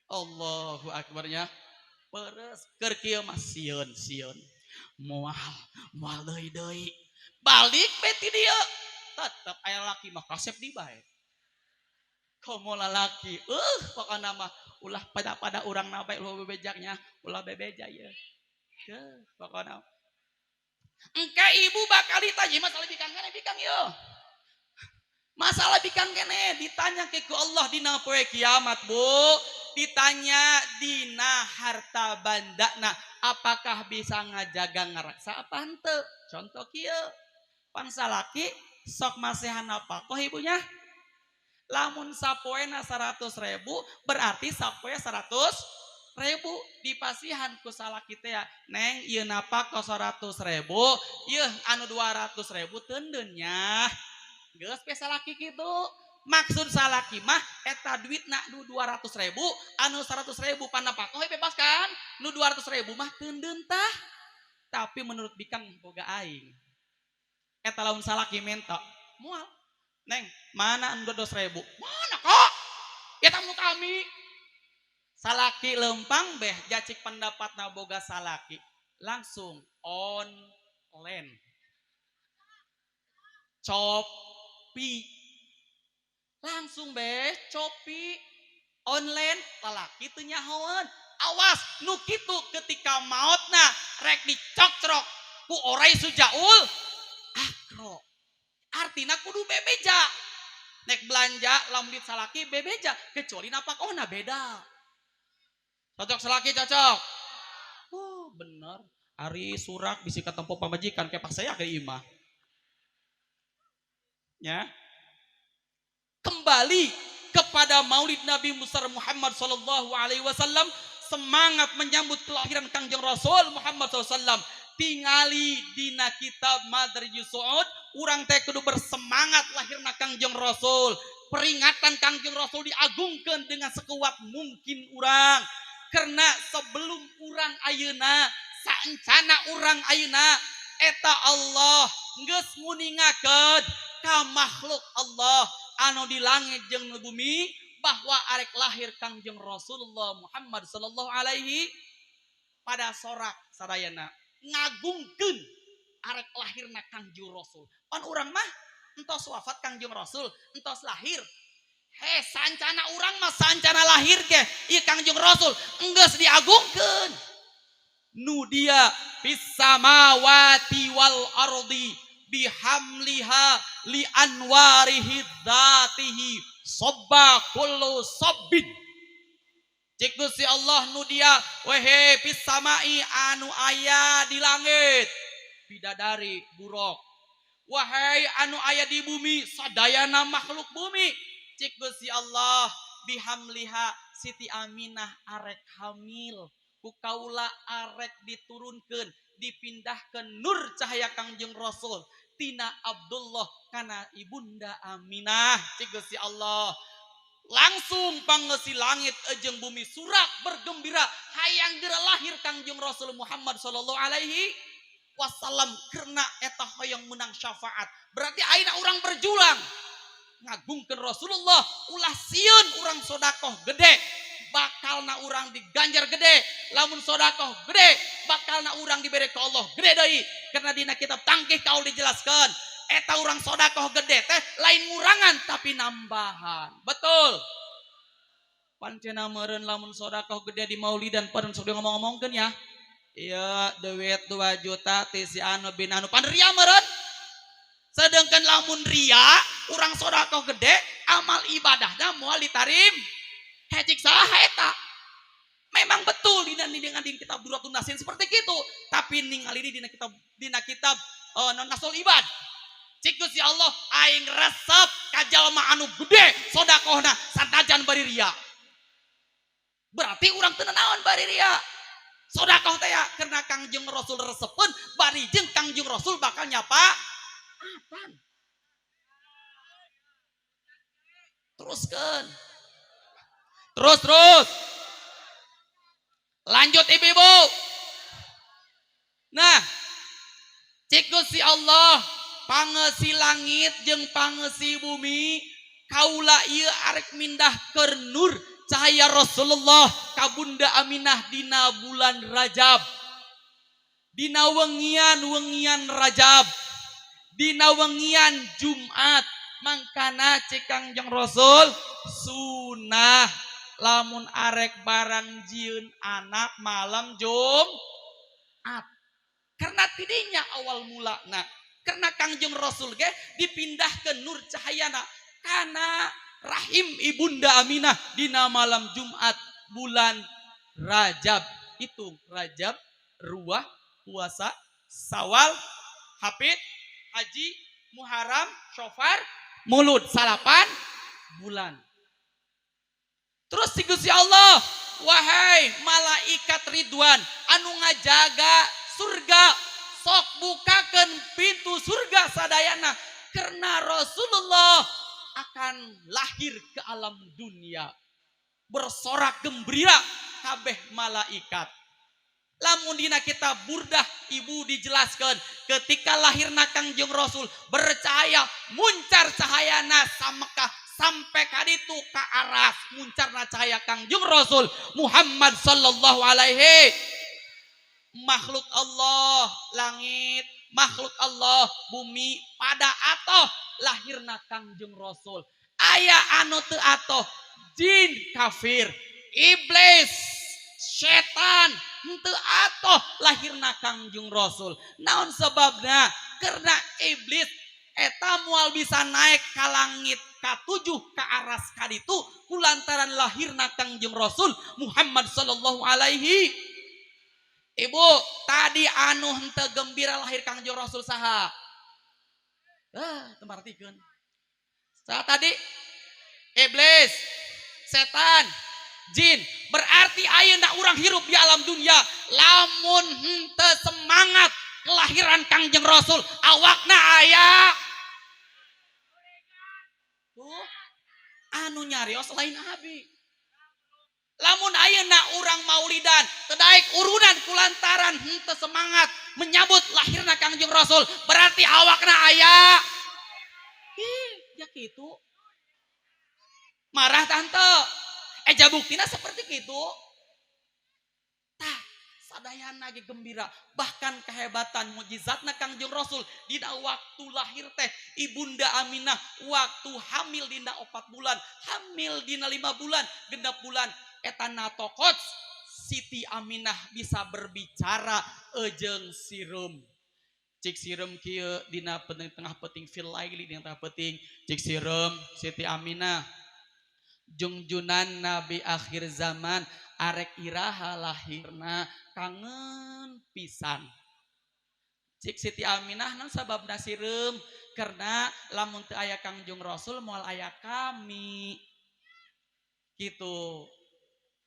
S1: Allahu akbarnya. Peres keur kieu mah sieun sieun. Moal moal deui deui. Balik be ti dieu. Tetep aya laki mah kasep di bae. Komo lalaki, pokona mah ulah pada-pada urang na bae ulah bebejaknya, ulah bebeja ieu. Heuh, pokona. Engke ibu bakal ditanya masalah bikang kene bikang ieu. Masalah bikang kene ditanya ke ku Allah dina poe kiamat, Bu. Ditanya dina harta bandana apakah bisa ngajaga ngaraksa apa henteu. Contoh kieu, pan salaki sok masihan nafkah ibunya. Lamun sapoena 100.000 berarti sapoe 100.000 dipasihan ku salaki teh ya. Neng ieu nafkah 100.000, ieu anu 200.000 teundeun nya. Geus pe salaki kitu. Maksud salaki mah eta duitna nu 200.000, anu 100.000 panapakah bebas kan? Nu 200.000 mah teundeun tah. Tapi menurut bikang boga aing. Eta lamun salaki menta, moal. Neng, mana anu 200.000? Mana kok? Eta nu kami. Salaki lempang beh jacik pendapatna boga salaki. Langsung online. Copi. Langsung beh copi online lalaki teu nyahoeun. Awas nu kitu ketika maotna rek dicokcrok ku orai sujaul akro. Artina kudu bebeja. Nek belanja lamun dit salaki bebeja kecuali napakohna beda. Cocok salaki cocok. Oh bener. Ari surak bisi katempo pamajikan kayak pasaya ke imah. Ya. Kembali kepada Maulid Nabi besar Muhammad sallallahu alaihi wasallam, semangat menyambut kelahiran Kangjeng Rasul Muhammad sallallahu alaihi wasallam. Tingali dina kitab Madarijus Su'ud, urang teh kudu bersemangat lahirna Kangjeng Rasul. Peringatan Kangjeng Rasul diagungkeun dengan sekuat mungkin urang. Karena sebelum urang ayeuna, saencana urang ayeuna eta Allah geus nguningakeun ka makhluk Allah anu di langit jeung di bumi bahwa arek lahir Kangjeng Rasulullah Muhammad sallallahu alaihi pada sorak sadayana ngagungkeun arek lahirna Kangjeng Rasul. Pan urang mah entos wafat Kangjeng Rasul, entos lahir. He sancana urang mah sancana lahir ge ieu Kangjeng Rasul enggeus diagungkeun. Nu dia fis samawati wal ardi bihamliha li anwarihi dzatihi sabba kullu sabbin. Cik Gusti Allah nu dia wehe fis samai anu aya di langit bidadari buruk, wahai anu aya di bumi sadayana makhluk bumi Cik Gusti Allah bihamliha Siti Aminah arek hamil ku kaula arek diturunkeun dipindahkeun nur cahaya Kangjeng Rasul tina Abdullah kana Ibunda Aminah. Cik Gusti Allah langsung pangeusi langit jeung bumi surak bergembira hayang geura lahir Kangjeng Rasul Muhammad sallallahu alaihi wasallam karena eta hoyong menang syafaat. Berarti ayeuna urang berjuang ngagungkeun Rasulullah, ulah sieun urang sodakoh gede bakalna urang diganjar gede, lamun sodakoh gede bakalna urang dibere ke Allah gede deui. Karena dina kitab Tangkih Kaul dijelaskan eta urang sodakoh gede teh lain ngurangan tapi nambahan. Betul, pancena meureun lamun sodakoh gede di maulidan pada sok ngomong-ngomongkeun ya, iya duit 2 juta ti si anu bin anu pan ria meureun. Sedangkan lamun ria urang sodakoh gede amal ibadahnya moal ditarim hejik saha eta. Memang betul dina dengan di kitab Duratun Nasin seperti itu, tapi ningali dina kitab Nasul Ibad. Cik Gusti Allah aing resep ka jalma anu gede sodakohna sanajan bari ria. Berarti urang teu naon bari ria. Sodakoh teh ya karena Kangjeng Rasul resepeun bari jeung Kangjeng Rasul bakal nyapa apaan. Teruskan. Terus terus. Lanjut ibu-ibu. Nah, cik Gusti Allah pangeusi langit jeung pangeusi bumi kaula ieu arek mindah keur nur cahaya Rasulullah ka Bunda Aminah dina bulan Rajab, dina wengian-wengian Rajab, dina wengian Jumat. Mangkana cek Kangjeng Rasul sunah lamun arek barang jieun anak malam Jumat karena tidinya awal mulana, karena Kangjeng Rasul ge dipindahkeun nur cahayana kana rahim Ibunda Aminah dina malam Jumat bulan Rajab. Hitung Rajab, Ruah, puasa, Sawal, Hafid, Haji, Muharram, Shofar, Mulud, salapan bulan. Terus si Gusti Allah, wahai malaikat Ridwan anu ngajaga surga, sok bukakan pintu surga sadayana karena Rasulullah akan lahir ke alam dunia. Bersorak gembira kabeh malaikat. Lamun dina kitab Burdah ibu dijelaskan ketika lahirna Kangjeng Rasul bercahaya muncar cahayana samekah sampai kaditu ka aras muncarna cahaya Kangjeng Rasul Muhammad sallallahu alaihi. Makhluk Allah langit, makhluk Allah bumi pada atoh lahirna Kangjeng Rasul. Aya anu teu atoh, jin kafir, iblis, setan henteu atoh lahirna Kangjeng Rasul. Naon sebabna? Karena iblis eta moal bisa naik ka langit katujuh ka aras kaditu kulantaran lahirna Kangjeng Rasul Muhammad sallallahu alaihi. Ibu, tadi anu henteu gembira lahir Kangjeng Rasul saha? Ah, teu martikeun. Saha tadi? Iblis, setan, jin. Berarti ayeuna urang hirup di alam dunia lamun henteu semangat kelahiran Kangjeng Rasul awakna aya tuh anu nyarios lain abi. Lamun ayeuna urang maulidan teu daek urunan kulantaran henteu semangat menyambut lahirna Kangjeng Rasul berarti awakna aya. Ih, ya kitu. Marah tante. Eja buktina seperti gitu. Tah, sadayana ge gembira. Bahkan kehebatan mujizatna Kangjeng Rasul dina waktu lahir teh Ibunda Aminah waktu hamil dina 4 bulan, hamil dina 5 bulan, 6 bulan eta natokot Siti Aminah bisa berbicara ejeng sireum. Cik sireum kieu dina penting tengah peting fil laili dina tengah peting cik sireum Siti Aminah jungjunan nabi akhir zaman arek iraha lahirna kangen pisan.
S2: Cik Siti Aminah, naon sababna sireum? Karena lamun teu aya Kangjeng Rasul, moal aya kami. Gitu.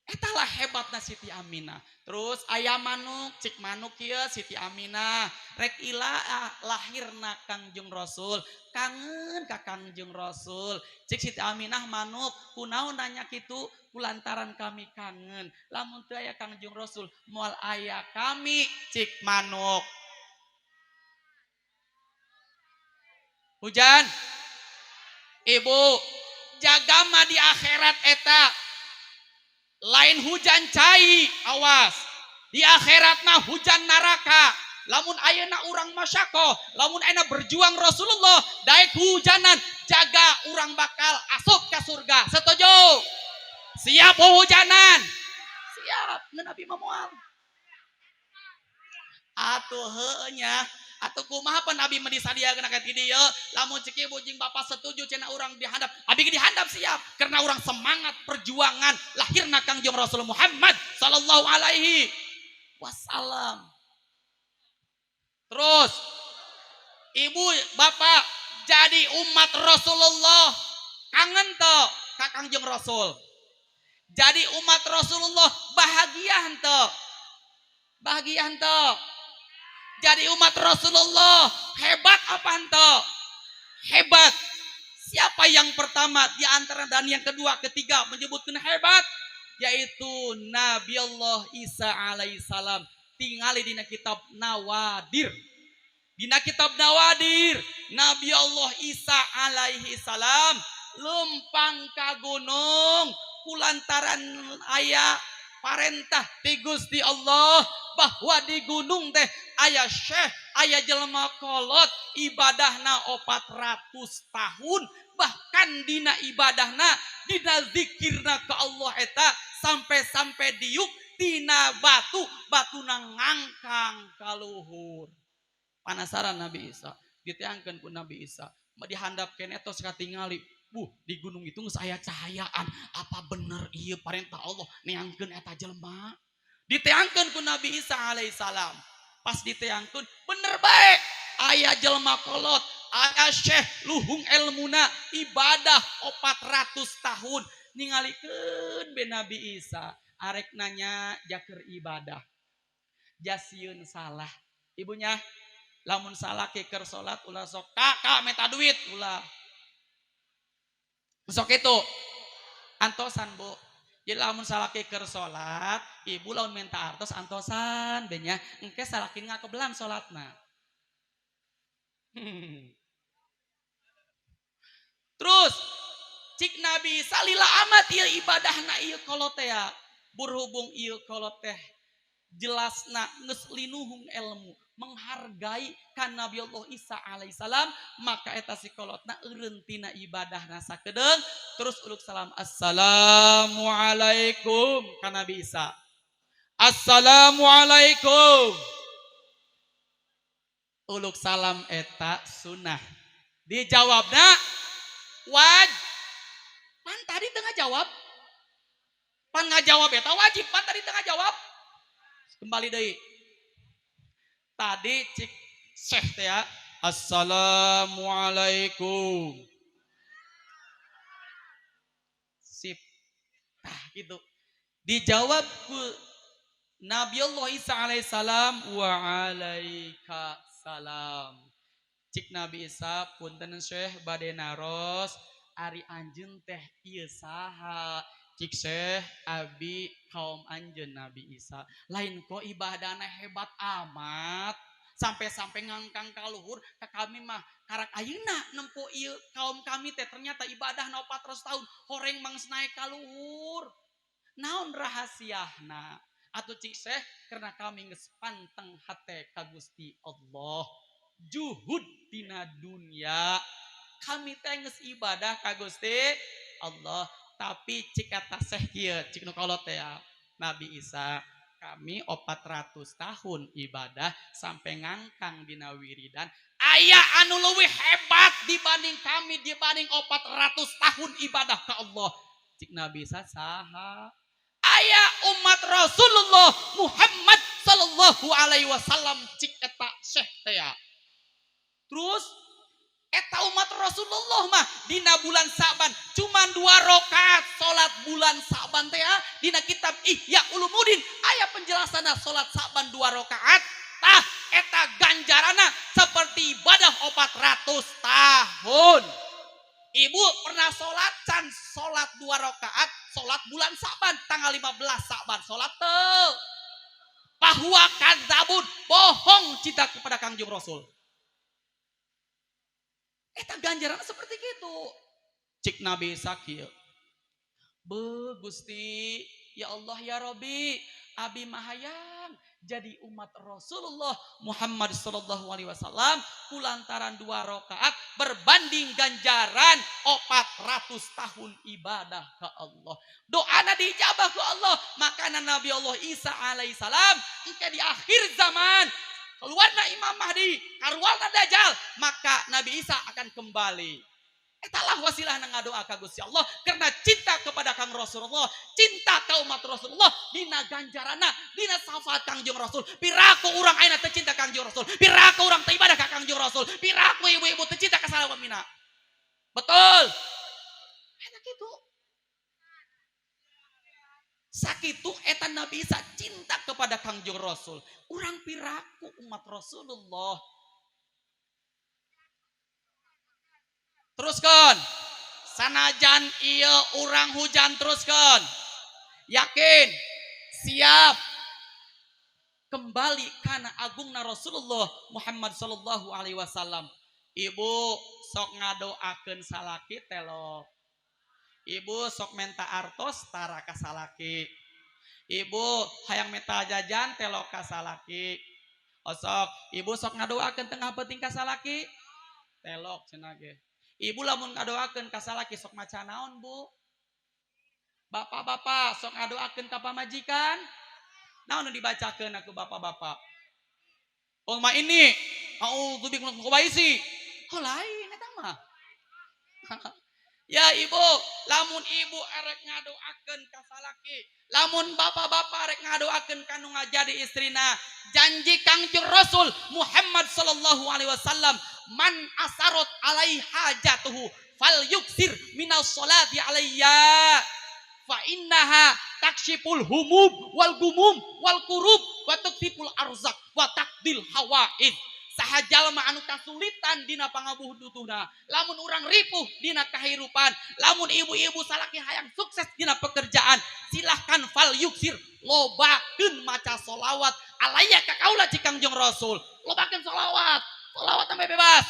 S2: Eta lah hebatna Siti Aminah. Terus aya manuk, cik manuk kieu Siti Aminah, rek ila ah, lahirna Kangjeng Rasul, kangen ka Kangjeng Rasul. Cik Siti Aminah manuk, kunaon nanya kitu? Kulantaran kami kangen. Lamun teu aya Kangjeng Rasul, moal aya kami, cik manuk. Hujan. Ibu, jagama di akhirat eta lain hujan cai, awas. Di akhirat mah hujan neraka. Lamun ayeuna urang masyakoh, lamun ayeuna berjuang Rasulullah, daek hujanan, jaga urang bakal asup ke surga. Setuju? Siap hujanan? Siap. Ngan Nabi mah moal. Atuh heueuh nya. Atuh kumaha pan abi mah disadiakeun ka ti dieu? Lamun cek ibu jeung bapak setuju cenah urang dihandap, abi ge dihandap siap karena urang semangat perjuangan lahirna Kangjeng Rasul Muhammad sallallahu alaihi wasallam. Terus ibu bapak jadi umat Rasulullah kangen toh ka Kangjeng Rasul. Jadi umat Rasulullah bahagia henteu? Bahagia henteu? Jadi umat Rasulullah hebat apa henteu? Hebat. Siapa yang pertama di antara dan yang kedua, ketiga menyebutkan hebat? Yaitu Nabi Allah Isa alaihissalam. Tingali dina kitab Nawadir. Dina kitab Nawadir, Nabi Allah Isa alaihi salam lempang ka gunung kulantaran aya parentah ti Gusti Allah bahwa di gunung teh aya syekh, aya jelema kolot ibadahna 400 tahun, bahkan dina ibadahna, dina zikirna ke Allah eta sampai-sampai diuk tina batu, batuna ngangkang kaluhur. Penasaran Nabi Isa, diteangkeun ku Nabi Isa, dihandap keneh tos katingali, buh, di gunung itu geus aya cahayaan, apa bener ieu parentah Allah neangkeun eta jelema? Diteangkeun ku Nabi Isa alaihissalam. Pas diteangkeun, bener bae, aya jelema kolot, aya syekh luhung elmuna ibadah 400 tahun. Ningalikeun be Nabi Isa arek nanya jaker ibadah. Jasieun salah. Ibunya lamun salah keur salat ulah sok kak kak meta duit ulah. Sok itu antosan, Bu. Jadi lamun salaki keur salat, ibu lamun minta artos antosan benya, engke salaki ngakebelan salatna. Terus cik Nabi salila amat ieu ibadahna ieu kolot teh ya. Berhubung ieu kolot teh jelasna geus linuhung ilmu, menghargai kan Nabi Allah Isa alaihissalam, maka eta si kolotna eureun tina ibadahna sakedeung, terus uluk salam, assalamualaikum ka Nabi Isa. Assalamualaikum. Uluk salam eta sunnah. Dijawabna waj. Pan tadi tengah jawab. Pan ngajawab eta wajib, pan tadi tengah jawab. Kembali deui. Tadi cik syekh teh ya, assalamualaikum. Sip. Tah gitu. Dijawab ku Nabi Allah Isa alaihissalam, waalaikumsalam. Cik Nabi Isa, punten syekh bade naros, ari anjeun teh ieu saha? Cik syekh, abi kaum anjeun Nabi Isa. Lain kok ibadahna hebat amat, sampai-sampai ngangkang kaluhur ka kami mah karak ayeuna nempo ieu kaum kami teh ternyata ibadahna 400 tahun horeng mangsa naik kaluhur. Naon rahasiahna? Atuh cik syekh, karena kami geus panteng hate ka Gusti Allah. Juhud tina dunia. Kami teh geus ibadah ka Gusti Allah. Tapi cik kata syekh kieu, cik nu kolot teh ya, Nabi Isa, kami 400 tahun ibadah sampai ngangkang dina wiridan. Aya anu leuwih hebat dibanding kami, dibanding 400 tahun ibadah ka Allah. Cik Nabi Isa, saha? Aya umat Rasulullah Muhammad sallallahu alaihi wasallam, cik eta Syekh teh ya. Terus eta umat Rasulullah mah dina bulan Sa'ban cuman 2 rakaat salat bulan Sa'ban teh ya. Dina kitab Ihya Ulumuddin aya penjelasanna, salat Sa'ban 2 rakaat tah eta ganjarana seperti ibadah 400 tahun. Ibu pernah sholat can sholat 2 rakaat sholat bulan Sa'ban tanggal 15 Sa'ban, sholat tuh? Fahuwa kadzabun, bohong cinta kepada Kangjeng Rasul. Eta ganjaran seperti itu. Cik Nabi sakieu. Be Gusti, ya Allah ya Robi, abi mah hayang jadi umat Rasulullah Muhammad Sallallahu Alaihi Wasallam kulantaran 2 rakaat berbanding ganjaran 400 tahun ibadah ke Allah. Doana diijabah ku Allah. Makana Nabi Allah Isa alaihissalam engke di akhir zaman keluarna Imam Mahdi, keluarna Dajjal, maka Nabi Isa akan kembali. Etalah wasilah ngadoa ka Gusti Allah karena cinta kepada Kang Rasulullah, cinta ka umat Rasulullah, dina ganjarana, dina syafaat Kangjeng Rasul. Piraku urang ayeuna teu cinta Kangjeng Rasul, piraku urang teu ibadah ka Kangjeng Rasul, piraku ibu-ibu teu cinta ka salawamina. Betul. Eta kitu. Sakitu eta Nabi Isa cinta kepada Kangjeng Rasul. Urang piraku umat Rasulullah? Teruskan. Sanajan iya urang hujan, teruskan. Yakin. Siap. Kembali karena agungna Rasulullah Muhammad Sallallahu Alaihi Wasallam. Ibu sok ngadoakeun salaki, telok. Ibu sok menta artos tara ka salaki. Ibu hayang menta jajan, telok ka salaki. Osok, ibu sok ngadoakeun tengah penting ka salaki. Telok cenah ge. Ibu lamun ngadoakeun ka salaki sok maca naon, Bu? Bapak-bapak sok ngadoakeun ka pamajikan? Naon nu dibacakeun aku bapak-bapak? Oh, ma ini a'udzu bika minal khubuthi. Oh, lain eta mah. Ya ibu, lamun ibu erek ngadoakeun ka salaki, lamun bapak-bapak erek ngadoakeun ka nu ngajadi istrina, janji Kangjeng Rasul Muhammad sallallahu alaihi wasallam, man asarot alai hajatuhu fal yuksir minas sholati alayya fa innaha taksyiful humum wal gumum wal kurub wa tuksiful arzak wa taqdil hawaid. Saha jalma anu kasulitan dina pangabutuhna, lamun urang ripuh dina kahirupan, lamun ibu-ibu salaki hayang sukses dina pekerjaan, silahkan fal yuksir, lobakeun maca solawat alayya ka kaula, cik Kangjeng Rasul. Lobakeun solawat, solawat sampai bebas,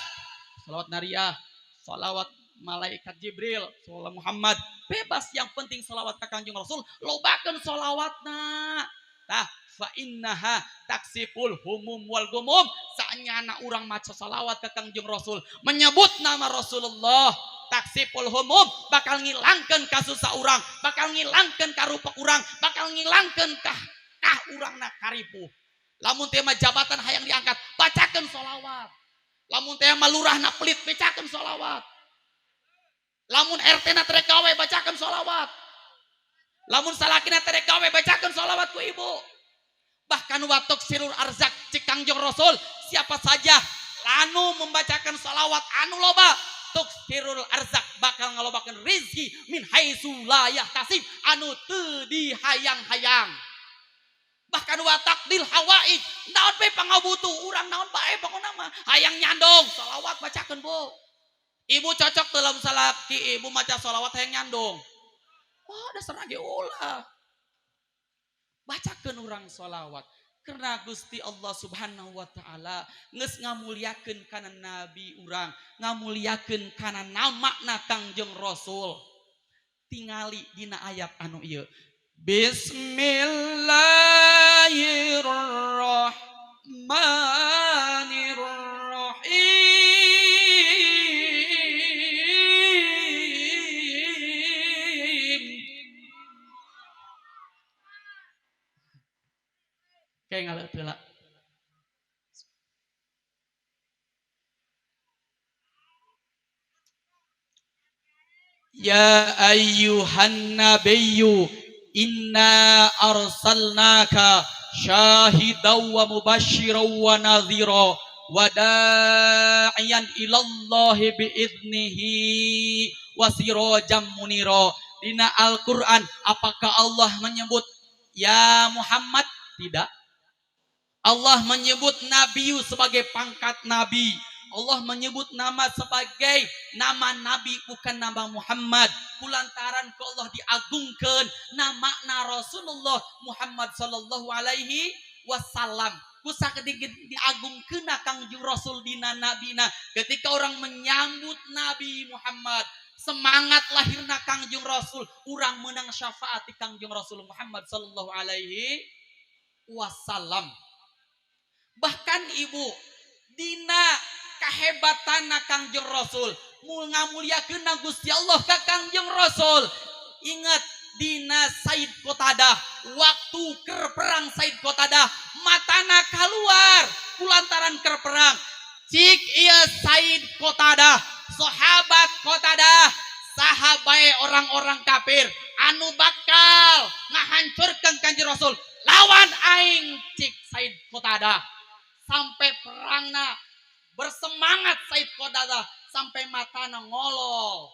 S2: solawat nariyah, solawat malaikat Jibril, solawat Muhammad, bebas, yang penting solawat ka Kangjeng Rasul. Lobakeun solawatna tah, fa innaha taksiful humum wal gumum. Saenyana urang maca salawat ke Kangjeng Rasul, menyebut nama Rasulullah, taksiful humum, bakal ngilangkeun kasusah urang, bakal ngilangkeun karupa urang, bakal ngilangkeun kah kah urangna karipuh. Lamun tema jabatan hayang diangkat, bacakeun solawat. Lamun tema lurahna pelit, bacakeun solawat. Lamun RT na terek gawe, bacakeun solawat. Lamun salakina terek gawe, bacakeun solawat ku ibu. Bahkan wa tuksirul arzak, cik Kangjeng Rasul, siapa saja anu membacakan salawat anu loba, tuksirul arzak, bakal ngalobakeun rizki min haitsu la yahtasib, anu teu dihayang-hayang. Bahkan wa taqdil hawaij, naon bae pangabutuh urang, naon bae pokona mah, hayang nyandong, salawat bacakeun, Bu. Ibu cocok dalam salaki ibu maca salawat hayang nyandong? Wah, dasar ge ulah. Bacakeun urang salawat karena Gusti Allah Subhanahu wa taala geus ngamuliakeun kana nabi urang, ngamuliakeun kana nama na Kangjeng Rasul. Tingali dina ayat anu ieu. Bismillahirrahmanirrahim. Kayak ngaleup heula. Ya ayyuhan nabiyyu inna arsalnaka syahidan wa mubasysyiran wa nadhira. Wa da'iyan ilallahi biiznihi wa sirajam munira. Dina Al-Qur'an apakah Allah menyebut ya Muhammad? Tidak. Allah menyebut nabi sebagai pangkat nabi. Allah menyebut nama sebagai nama nabi, bukan nama Muhammad. Kulantaran ke Allah diagungkan nama na Rasulullah Muhammad sallallahu alaihi wasallam. Ku sakedikit diagungkeun Kangjeng Rasul dina nabina. Ketika orang menyambut Nabi Muhammad, semangat lahirna Kangjeng Rasul, urang menang syafaat di Kangjeng Rasul Muhammad sallallahu alaihi wasallam. Bahkan ibu, dina kahebatan Kangjeng Rasul, ngamuliakeun Gusti Allah ka Kangjeng Rasul. Ingat dina Said Qatadah, waktu ker perang Said Qatadah, matana keluar kulantaran ker perang. Cik iya Said Qatadah, sahabat Qatadah, sahabai orang-orang kafir anu bakal ngahancurkan Kangjeng Rasul, lawan aing, cik Said Qatadah. Sampai perangna bersemangat Said Qatadah sampai matana ngolol.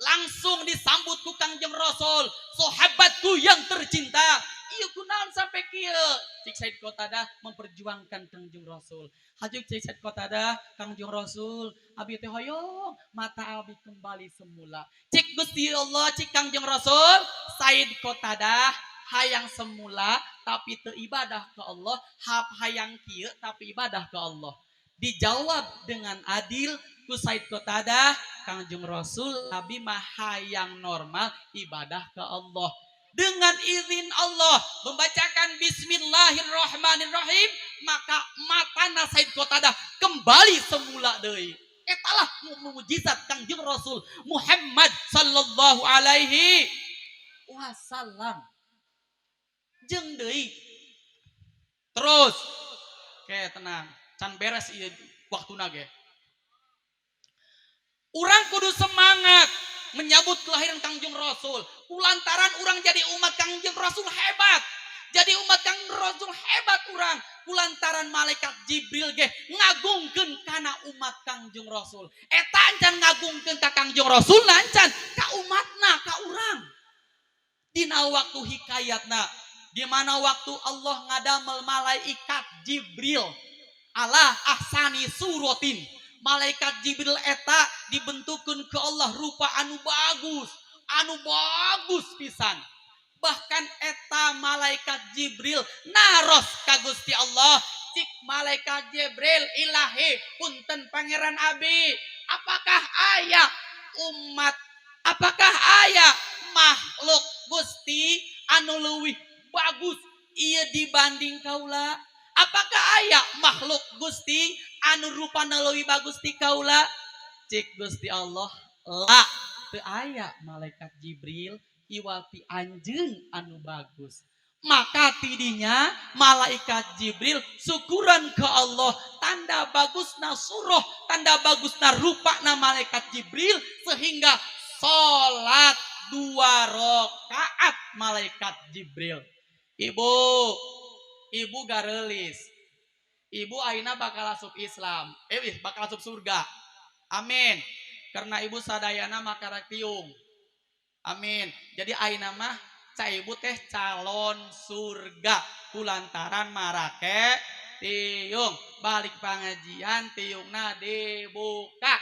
S2: Langsung disambut ku Kangjeng Rasul, sahabatku yang tercinta. Iya, kunaon sampai kieu? Cik Said Qatadah memperjuangkan Kangjeng Rasul. Hajuk cik Said Qatadah, Kangjeng Rasul, abi teh hoyong mata abi kembali semula. Cik Gusti Allah, cik Kangjeng Rasul, Said Qatadah hayang semula tapi teu ibadah ke Allah, hap hayang kieu tapi ibadah ke Allah. Dijawab dengan adil ku Said Qatadah, Kangjeng Rasul, abi mah hayang normal ibadah ke Allah. Dengan izin Allah membacakan bismillahirrahmanirrahim, maka matana Said Qatadah kembali semula deui. Etalah mukjizat Kangjeng Rasul Muhammad sallallahu alaihi wasallam. Jeung deui. Terus, oke, tenang, can beres ieu waktuna ge. Urang kudu semangat menyambut kelahiran Kangjeng Rasul. Kulantaran urang jadi umat Kangjeng Rasul hebat. Jadi umat Kangjeng Rasul hebat urang. Kulantaran malaikat Jibril ge ngagungkeun kana umat Kangjeng Rasul. Eta encan ngagungkeun ka Kangjeng Rasul, encan ka umatna, ka urang. Dina waktu hikayatna, di mana waktu Allah ngadamel malaikat Jibril ala ahsani suratin. Malaikat Jibril eta dibentukkeun ke Allah rupa anu bagus pisan. Bahkan eta malaikat Jibril naros ka Gusti Allah, cik malaikat Jibril, ilahi, punten pangeran abi, apakah aya umat, apakah aya makhluk Gusti anu leuwih bagus ieu dibanding kaula? Apakah aya makhluk Gusti anu rupana leuwih bagus ti kaula? Cik Gusti Allah, la, teu aya malaikat Jibril iwal ti anjeun anu bagus. Maka tidinya malaikat Jibril syukuran ke Allah, tanda bagusna surah, tanda bagusna rupana malaikat Jibril, sehingga sholat 2 rakaat malaikat Jibril. Ibu, ibu garelis. Ibu ayeuna bakal asup Islam. Eh, bakal asup surga. Amin. Karena ibu sadayana makara tiung. Amin. Jadi ayeuna mah ca ibu teh calon surga kulantaran marake tiung. Balik pengajian tiungna dibuka.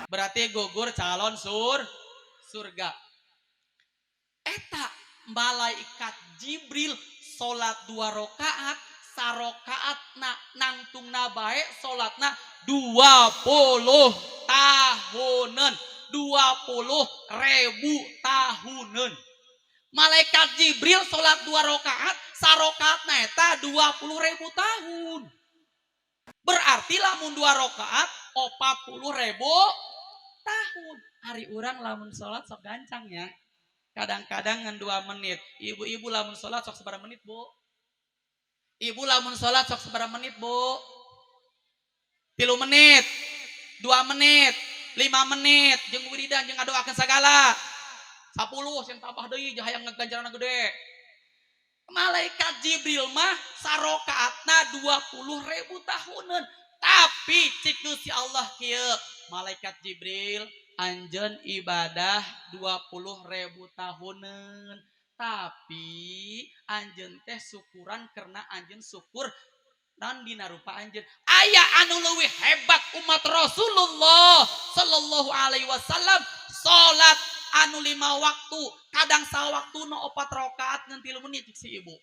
S2: Berarti gugur calon surga. Eta malaikat Jibril salat 2 rakaat, sarokaat na nangtungna bae salatna 20 tahunan, 20 ribu tahunan. Malaikat Jibril salat 2 rakaat, sarokaat na eta 20 ribu tahun. Berarti lamun 2 rakaat 40 ribu tahun. Ari urang lamun sholat sok gancang ya, kadang-kadang ngan 2 menit. Ibu-ibu lamun sholat sok seberapa menit, Bu? Ibu lamun sholat sok seberapa menit, Bu? 3 menit, 2 menit, 5 menit, jeung wiridan jeung ngadoakeun sagala. 10 yang tambah deui hayang ngaganjaran gede. Malaikat Jibril mah sarokaatna 20 ribu tahunan. Tah. Tapi cik si Allah kieu, malaikat Jibril, anjeun ibadah 20.000 tahunan, tapi anjeun teh syukuran karena anjeun syukur non dina rupa anjeun. Aya anu leuwih hebat umat Rasulullah sallallahu alaihi wasallam, salat anu 5 waktu, kadang sawaktu no 4 rakaat ngan 3 menit cik si ibu.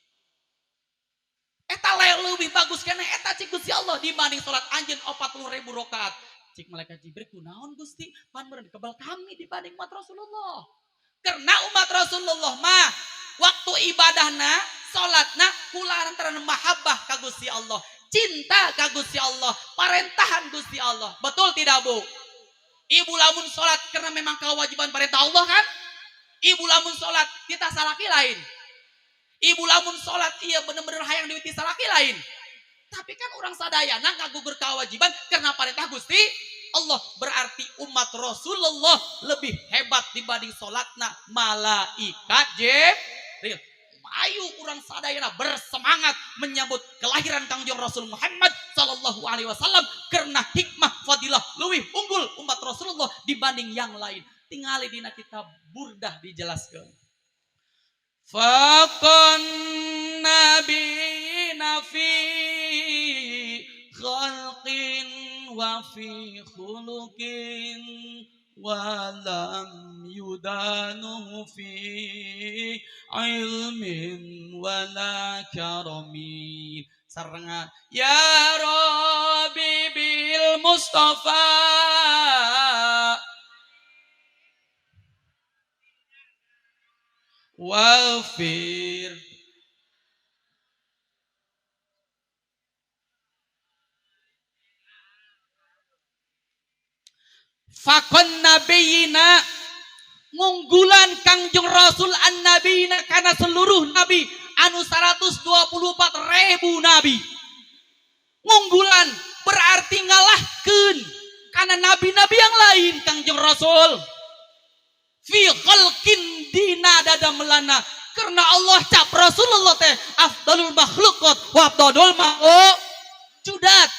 S2: Eta leuwih bagus keneh eta cik Gusti Allah dibanding salat anjeun 40.000 rakaat. Cik malaikat Jibril, kunaon Gusti? Pan meureun kebal kami dibanding umat Rasulullah. Karena umat Rasulullah mah waktu ibadahna, salatna kulantaran mahabbah ka Gusti Allah, cinta ka Gusti Allah, parentahan Gusti Allah. Betul tidak, Bu? Ibu lamun salat karena memang kewajiban perintah Allah kan? Ibu lamun salat kita salaki lain. Ibu lamun salat iya bener-bener hayang duit salaki lain. Tapi kan orang sadayana ngagugur kewajiban karena perintah Gusti Allah. Berarti umat Rasulullah lebih hebat dibanding salatna malaikat Jibril. Ayo urang sadayana bersemangat menyambut kelahiran Kangjeng Rasul Muhammad sallallahu alaihi wasallam karena hikmah fadilah leuwih unggul umat Rasulullah dibanding yang lain. Tingali dina kitab Burdah dijelaskan. Faqan nabiyina fi khalqin wa fi khuluqin wa lam yudanuhu fi ilmin wala karamin. Sarengan ya Rabbi bil Mustafa wafir fakon nabiyina ngunggulan Kangjeng Rasul an-nabiyina karena seluruh nabi anu 124.000 nabi ngunggulan berarti ngalahkeun karena nabi-nabi yang lain Kangjeng Rasul fi khalqin dina dada melana karena Allah cap Rasulullah teh afdalul makhluqat wa afdalul mawjudat.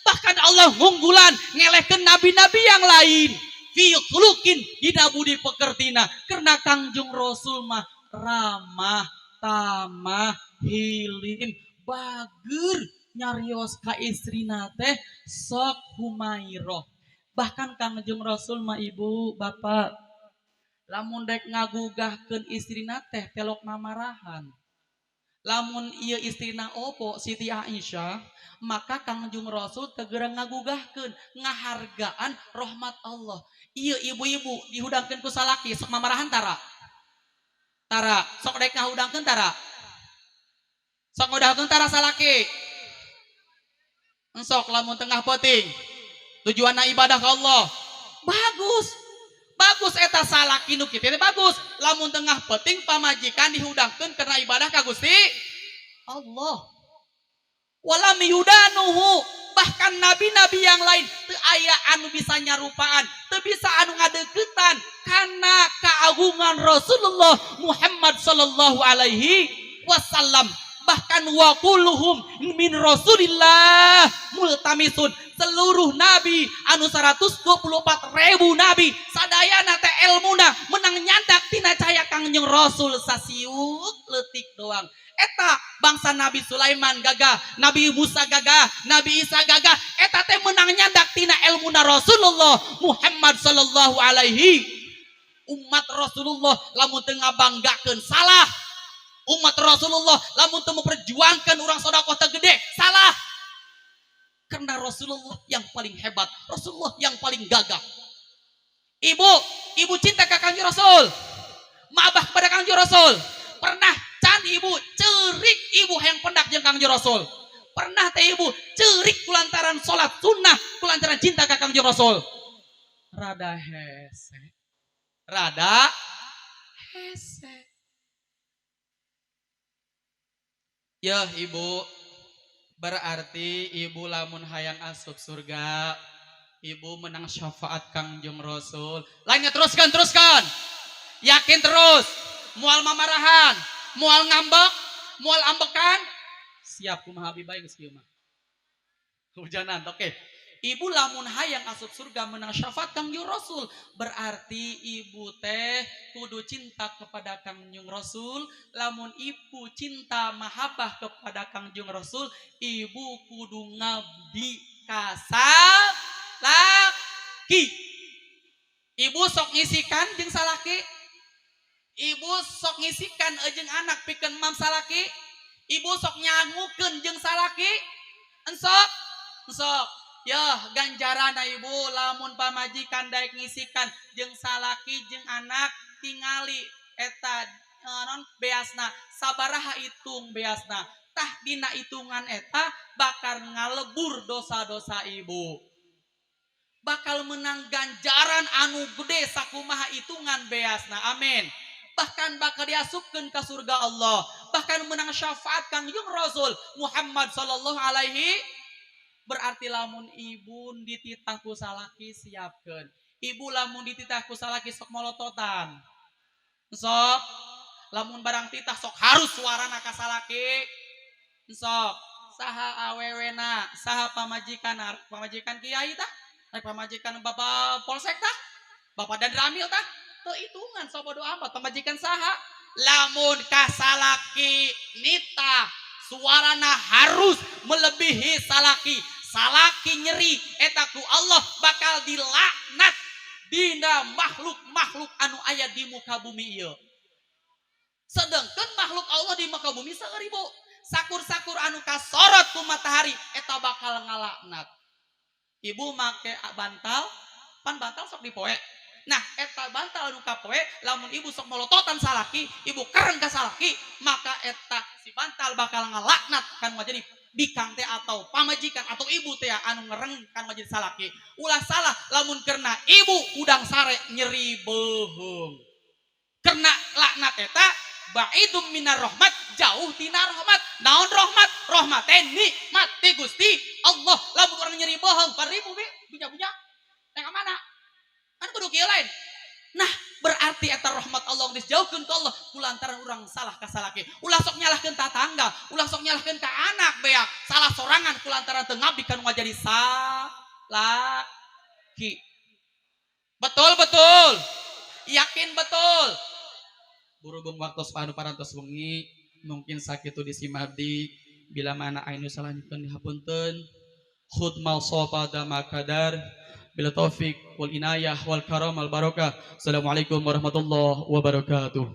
S2: Bahkan Allah ngunggulan ngelehkeun nabi-nabi yang lain fi khuluqin dina budi pekertina karena Kangjeng Rasul mah ramah tamah hilim bager nyarios ka istrina teh sok humairoh. Bahkan Kangjeng Rasul mah ibu bapak lamun dek ngagugahkeun istrina teh telok mamarahan. Lamun ieu istrina opo Siti Aisyah, maka Kangjeng Rasul tegera ngagugahkeun ngahargaan rahmat Allah. Ieu ibu-ibu dihudangkeun ku salaki sok mamarahan tara. Tara, sok dek ngahudangkeun tara. Sok ngudangkeun tara salaki. Ensok lamun tengah peuting. Tujuanna ibadah ka Allah. Bagus. Bagus eta salaki nu kitu teh bagus. Lamun tengah peuting pamajikan dihudangkeun karena ibadah ka Gusti Allah. Walam yudanuhu, bahkan nabi-nabi yang lain teu aya anu bisa nyarupaan, teu bisa anu ngadeukeutan kana keagungan Rasulullah Muhammad sallallahu alaihi wasallam. Bahkan wa kulluhum min Rasulillah multamisun, seluruh nabi anu 124.000 nabi sadayana teh elmuna menang nyandak tina cahaya Kangjeng Rasul sasiuk leutik doang. Eta bangsa Nabi Sulaiman gagah, Nabi Musa gagah, Nabi Isa gagah, eta teh menang nyandak tina elmuna Rasulullah Muhammad sallallahu alaihi. Umat Rasulullah lamun teu ngabanggakeun salah. Umat Rasulullah lamun teu memperjuangkan urang sedekah teu gede salah. Karena Rasulullah yang paling hebat, Rasulullah yang paling gagah. Ibu, ibu cinta ka Kangjeng Rasul, mabah kepada Kangjeng Rasul. Pernah can ibu cerik ibu hayang pendak jeung Kangjeng Rasul. Pernah teh ibu cerik kulantaran salat sunnah, kulantaran cinta ka Kangjeng Rasul. Rada hese. Rada hese. Ya ibu, berarti ibu lamun hayang asup surga, ibu menang syafaat Kangjeng Rasul. Lainnya teruskan, teruskan. Yakin terus, mual mamarahan, mual ngambek, mual ambekan. Siap kumaha abi bae geus kieu mah. Hujanan, oke. Ibu lamun hayang asup surga menang syafaat Kangjeng Rasul, berarti ibu teh kudu cinta kepada Kangjeng Rasul. Lamun ibu cinta mahabbah kepada Kangjeng Rasul, ibu kudu ngabdi ka salaki. Ibu sok ngisikan jeung salaki, ibu sok ngisikan jeung anak pikeun mam salaki, ibu sok nyangukeun jeung salaki, ensok ensok. Ya ganjaran ibu lamun pamajikan daek ngisikan jeung salaki jeung anak, tingali eta non beasna sabaraha, hitung beasna. Tah, dina hitungan eta bakal ngalebur dosa-dosa, ibu bakal menang ganjaran anu gede sakumaha hitungan beasna. Amin. Bahkan bakal diasupkeun ke surga Allah, bahkan menang syafaat Kangjeng Rasul Muhammad sallallahu alaihi. Berarti lamun ibu dititah ku salaki, siapkeun. Ibu lamun dititah ku salaki sok molototan, sok lamun barang titah sok harus suarana ka salaki, sok saha awewena, saha pamajikan, pamajikan kiai tah, rek pamajikan bapak polsek tah, bapak Danramil tah, teu hitungan, sok bodo amat pamajikan saha. Lamun kasalaki nitah suarana harus melebihi salaki, salaki nyeri, eta ku Allah bakal dilaknat dina makhluk-makhluk anu aya di muka bumi ieu. Sedangkan makhluk Allah di muka bumi seueur, ibu. Sakur-sakur anu kasorot ku matahari eta bakal ngalaknat. Ibu make bantal, pan bantal sok dipoe. Nah, eta bantal anu kapoe, lamun ibu sok molototan salaki, ibu kereng ka salaki, maka eta si bantal bakal ngalaknat kan jadi bikang teh atau pamajikan atau ibu teh anu ngereng kan jadi salaki. Ulah salah lamun karena ibu udang sare nyeri beuheung. Karena laknat eta baidum minar rahmat, jauh tina rahmat. Naon rahmat? Rahmat teh nikmat ti Gusti Allah. Lamun orang nyeri beuheung 4000 bi punya-punya. Teh mana? Kan kudu kieu lain. Nah, berarti eta rahmat Allah geus jauhkeun ke Allah kulantaran urang salah ka salaki. Ulah sok nyalahkeun tatangga, ulah sok nyalahkeun ka anak beak. Salah sorangan kulantaran teu ngabdi ka nu jadi salaki. Betul betul. Yakin betul. Berhubung waktu anu parantos wengi, mungkin sakitu di simabdi, bila mana aya nu salah nyuhunkeun dihapunten. Khud mal sofa makadar. Bila taufik wal inayah wal karam al barakah. Assalamualaikum warahmatullahi wabarakatuh.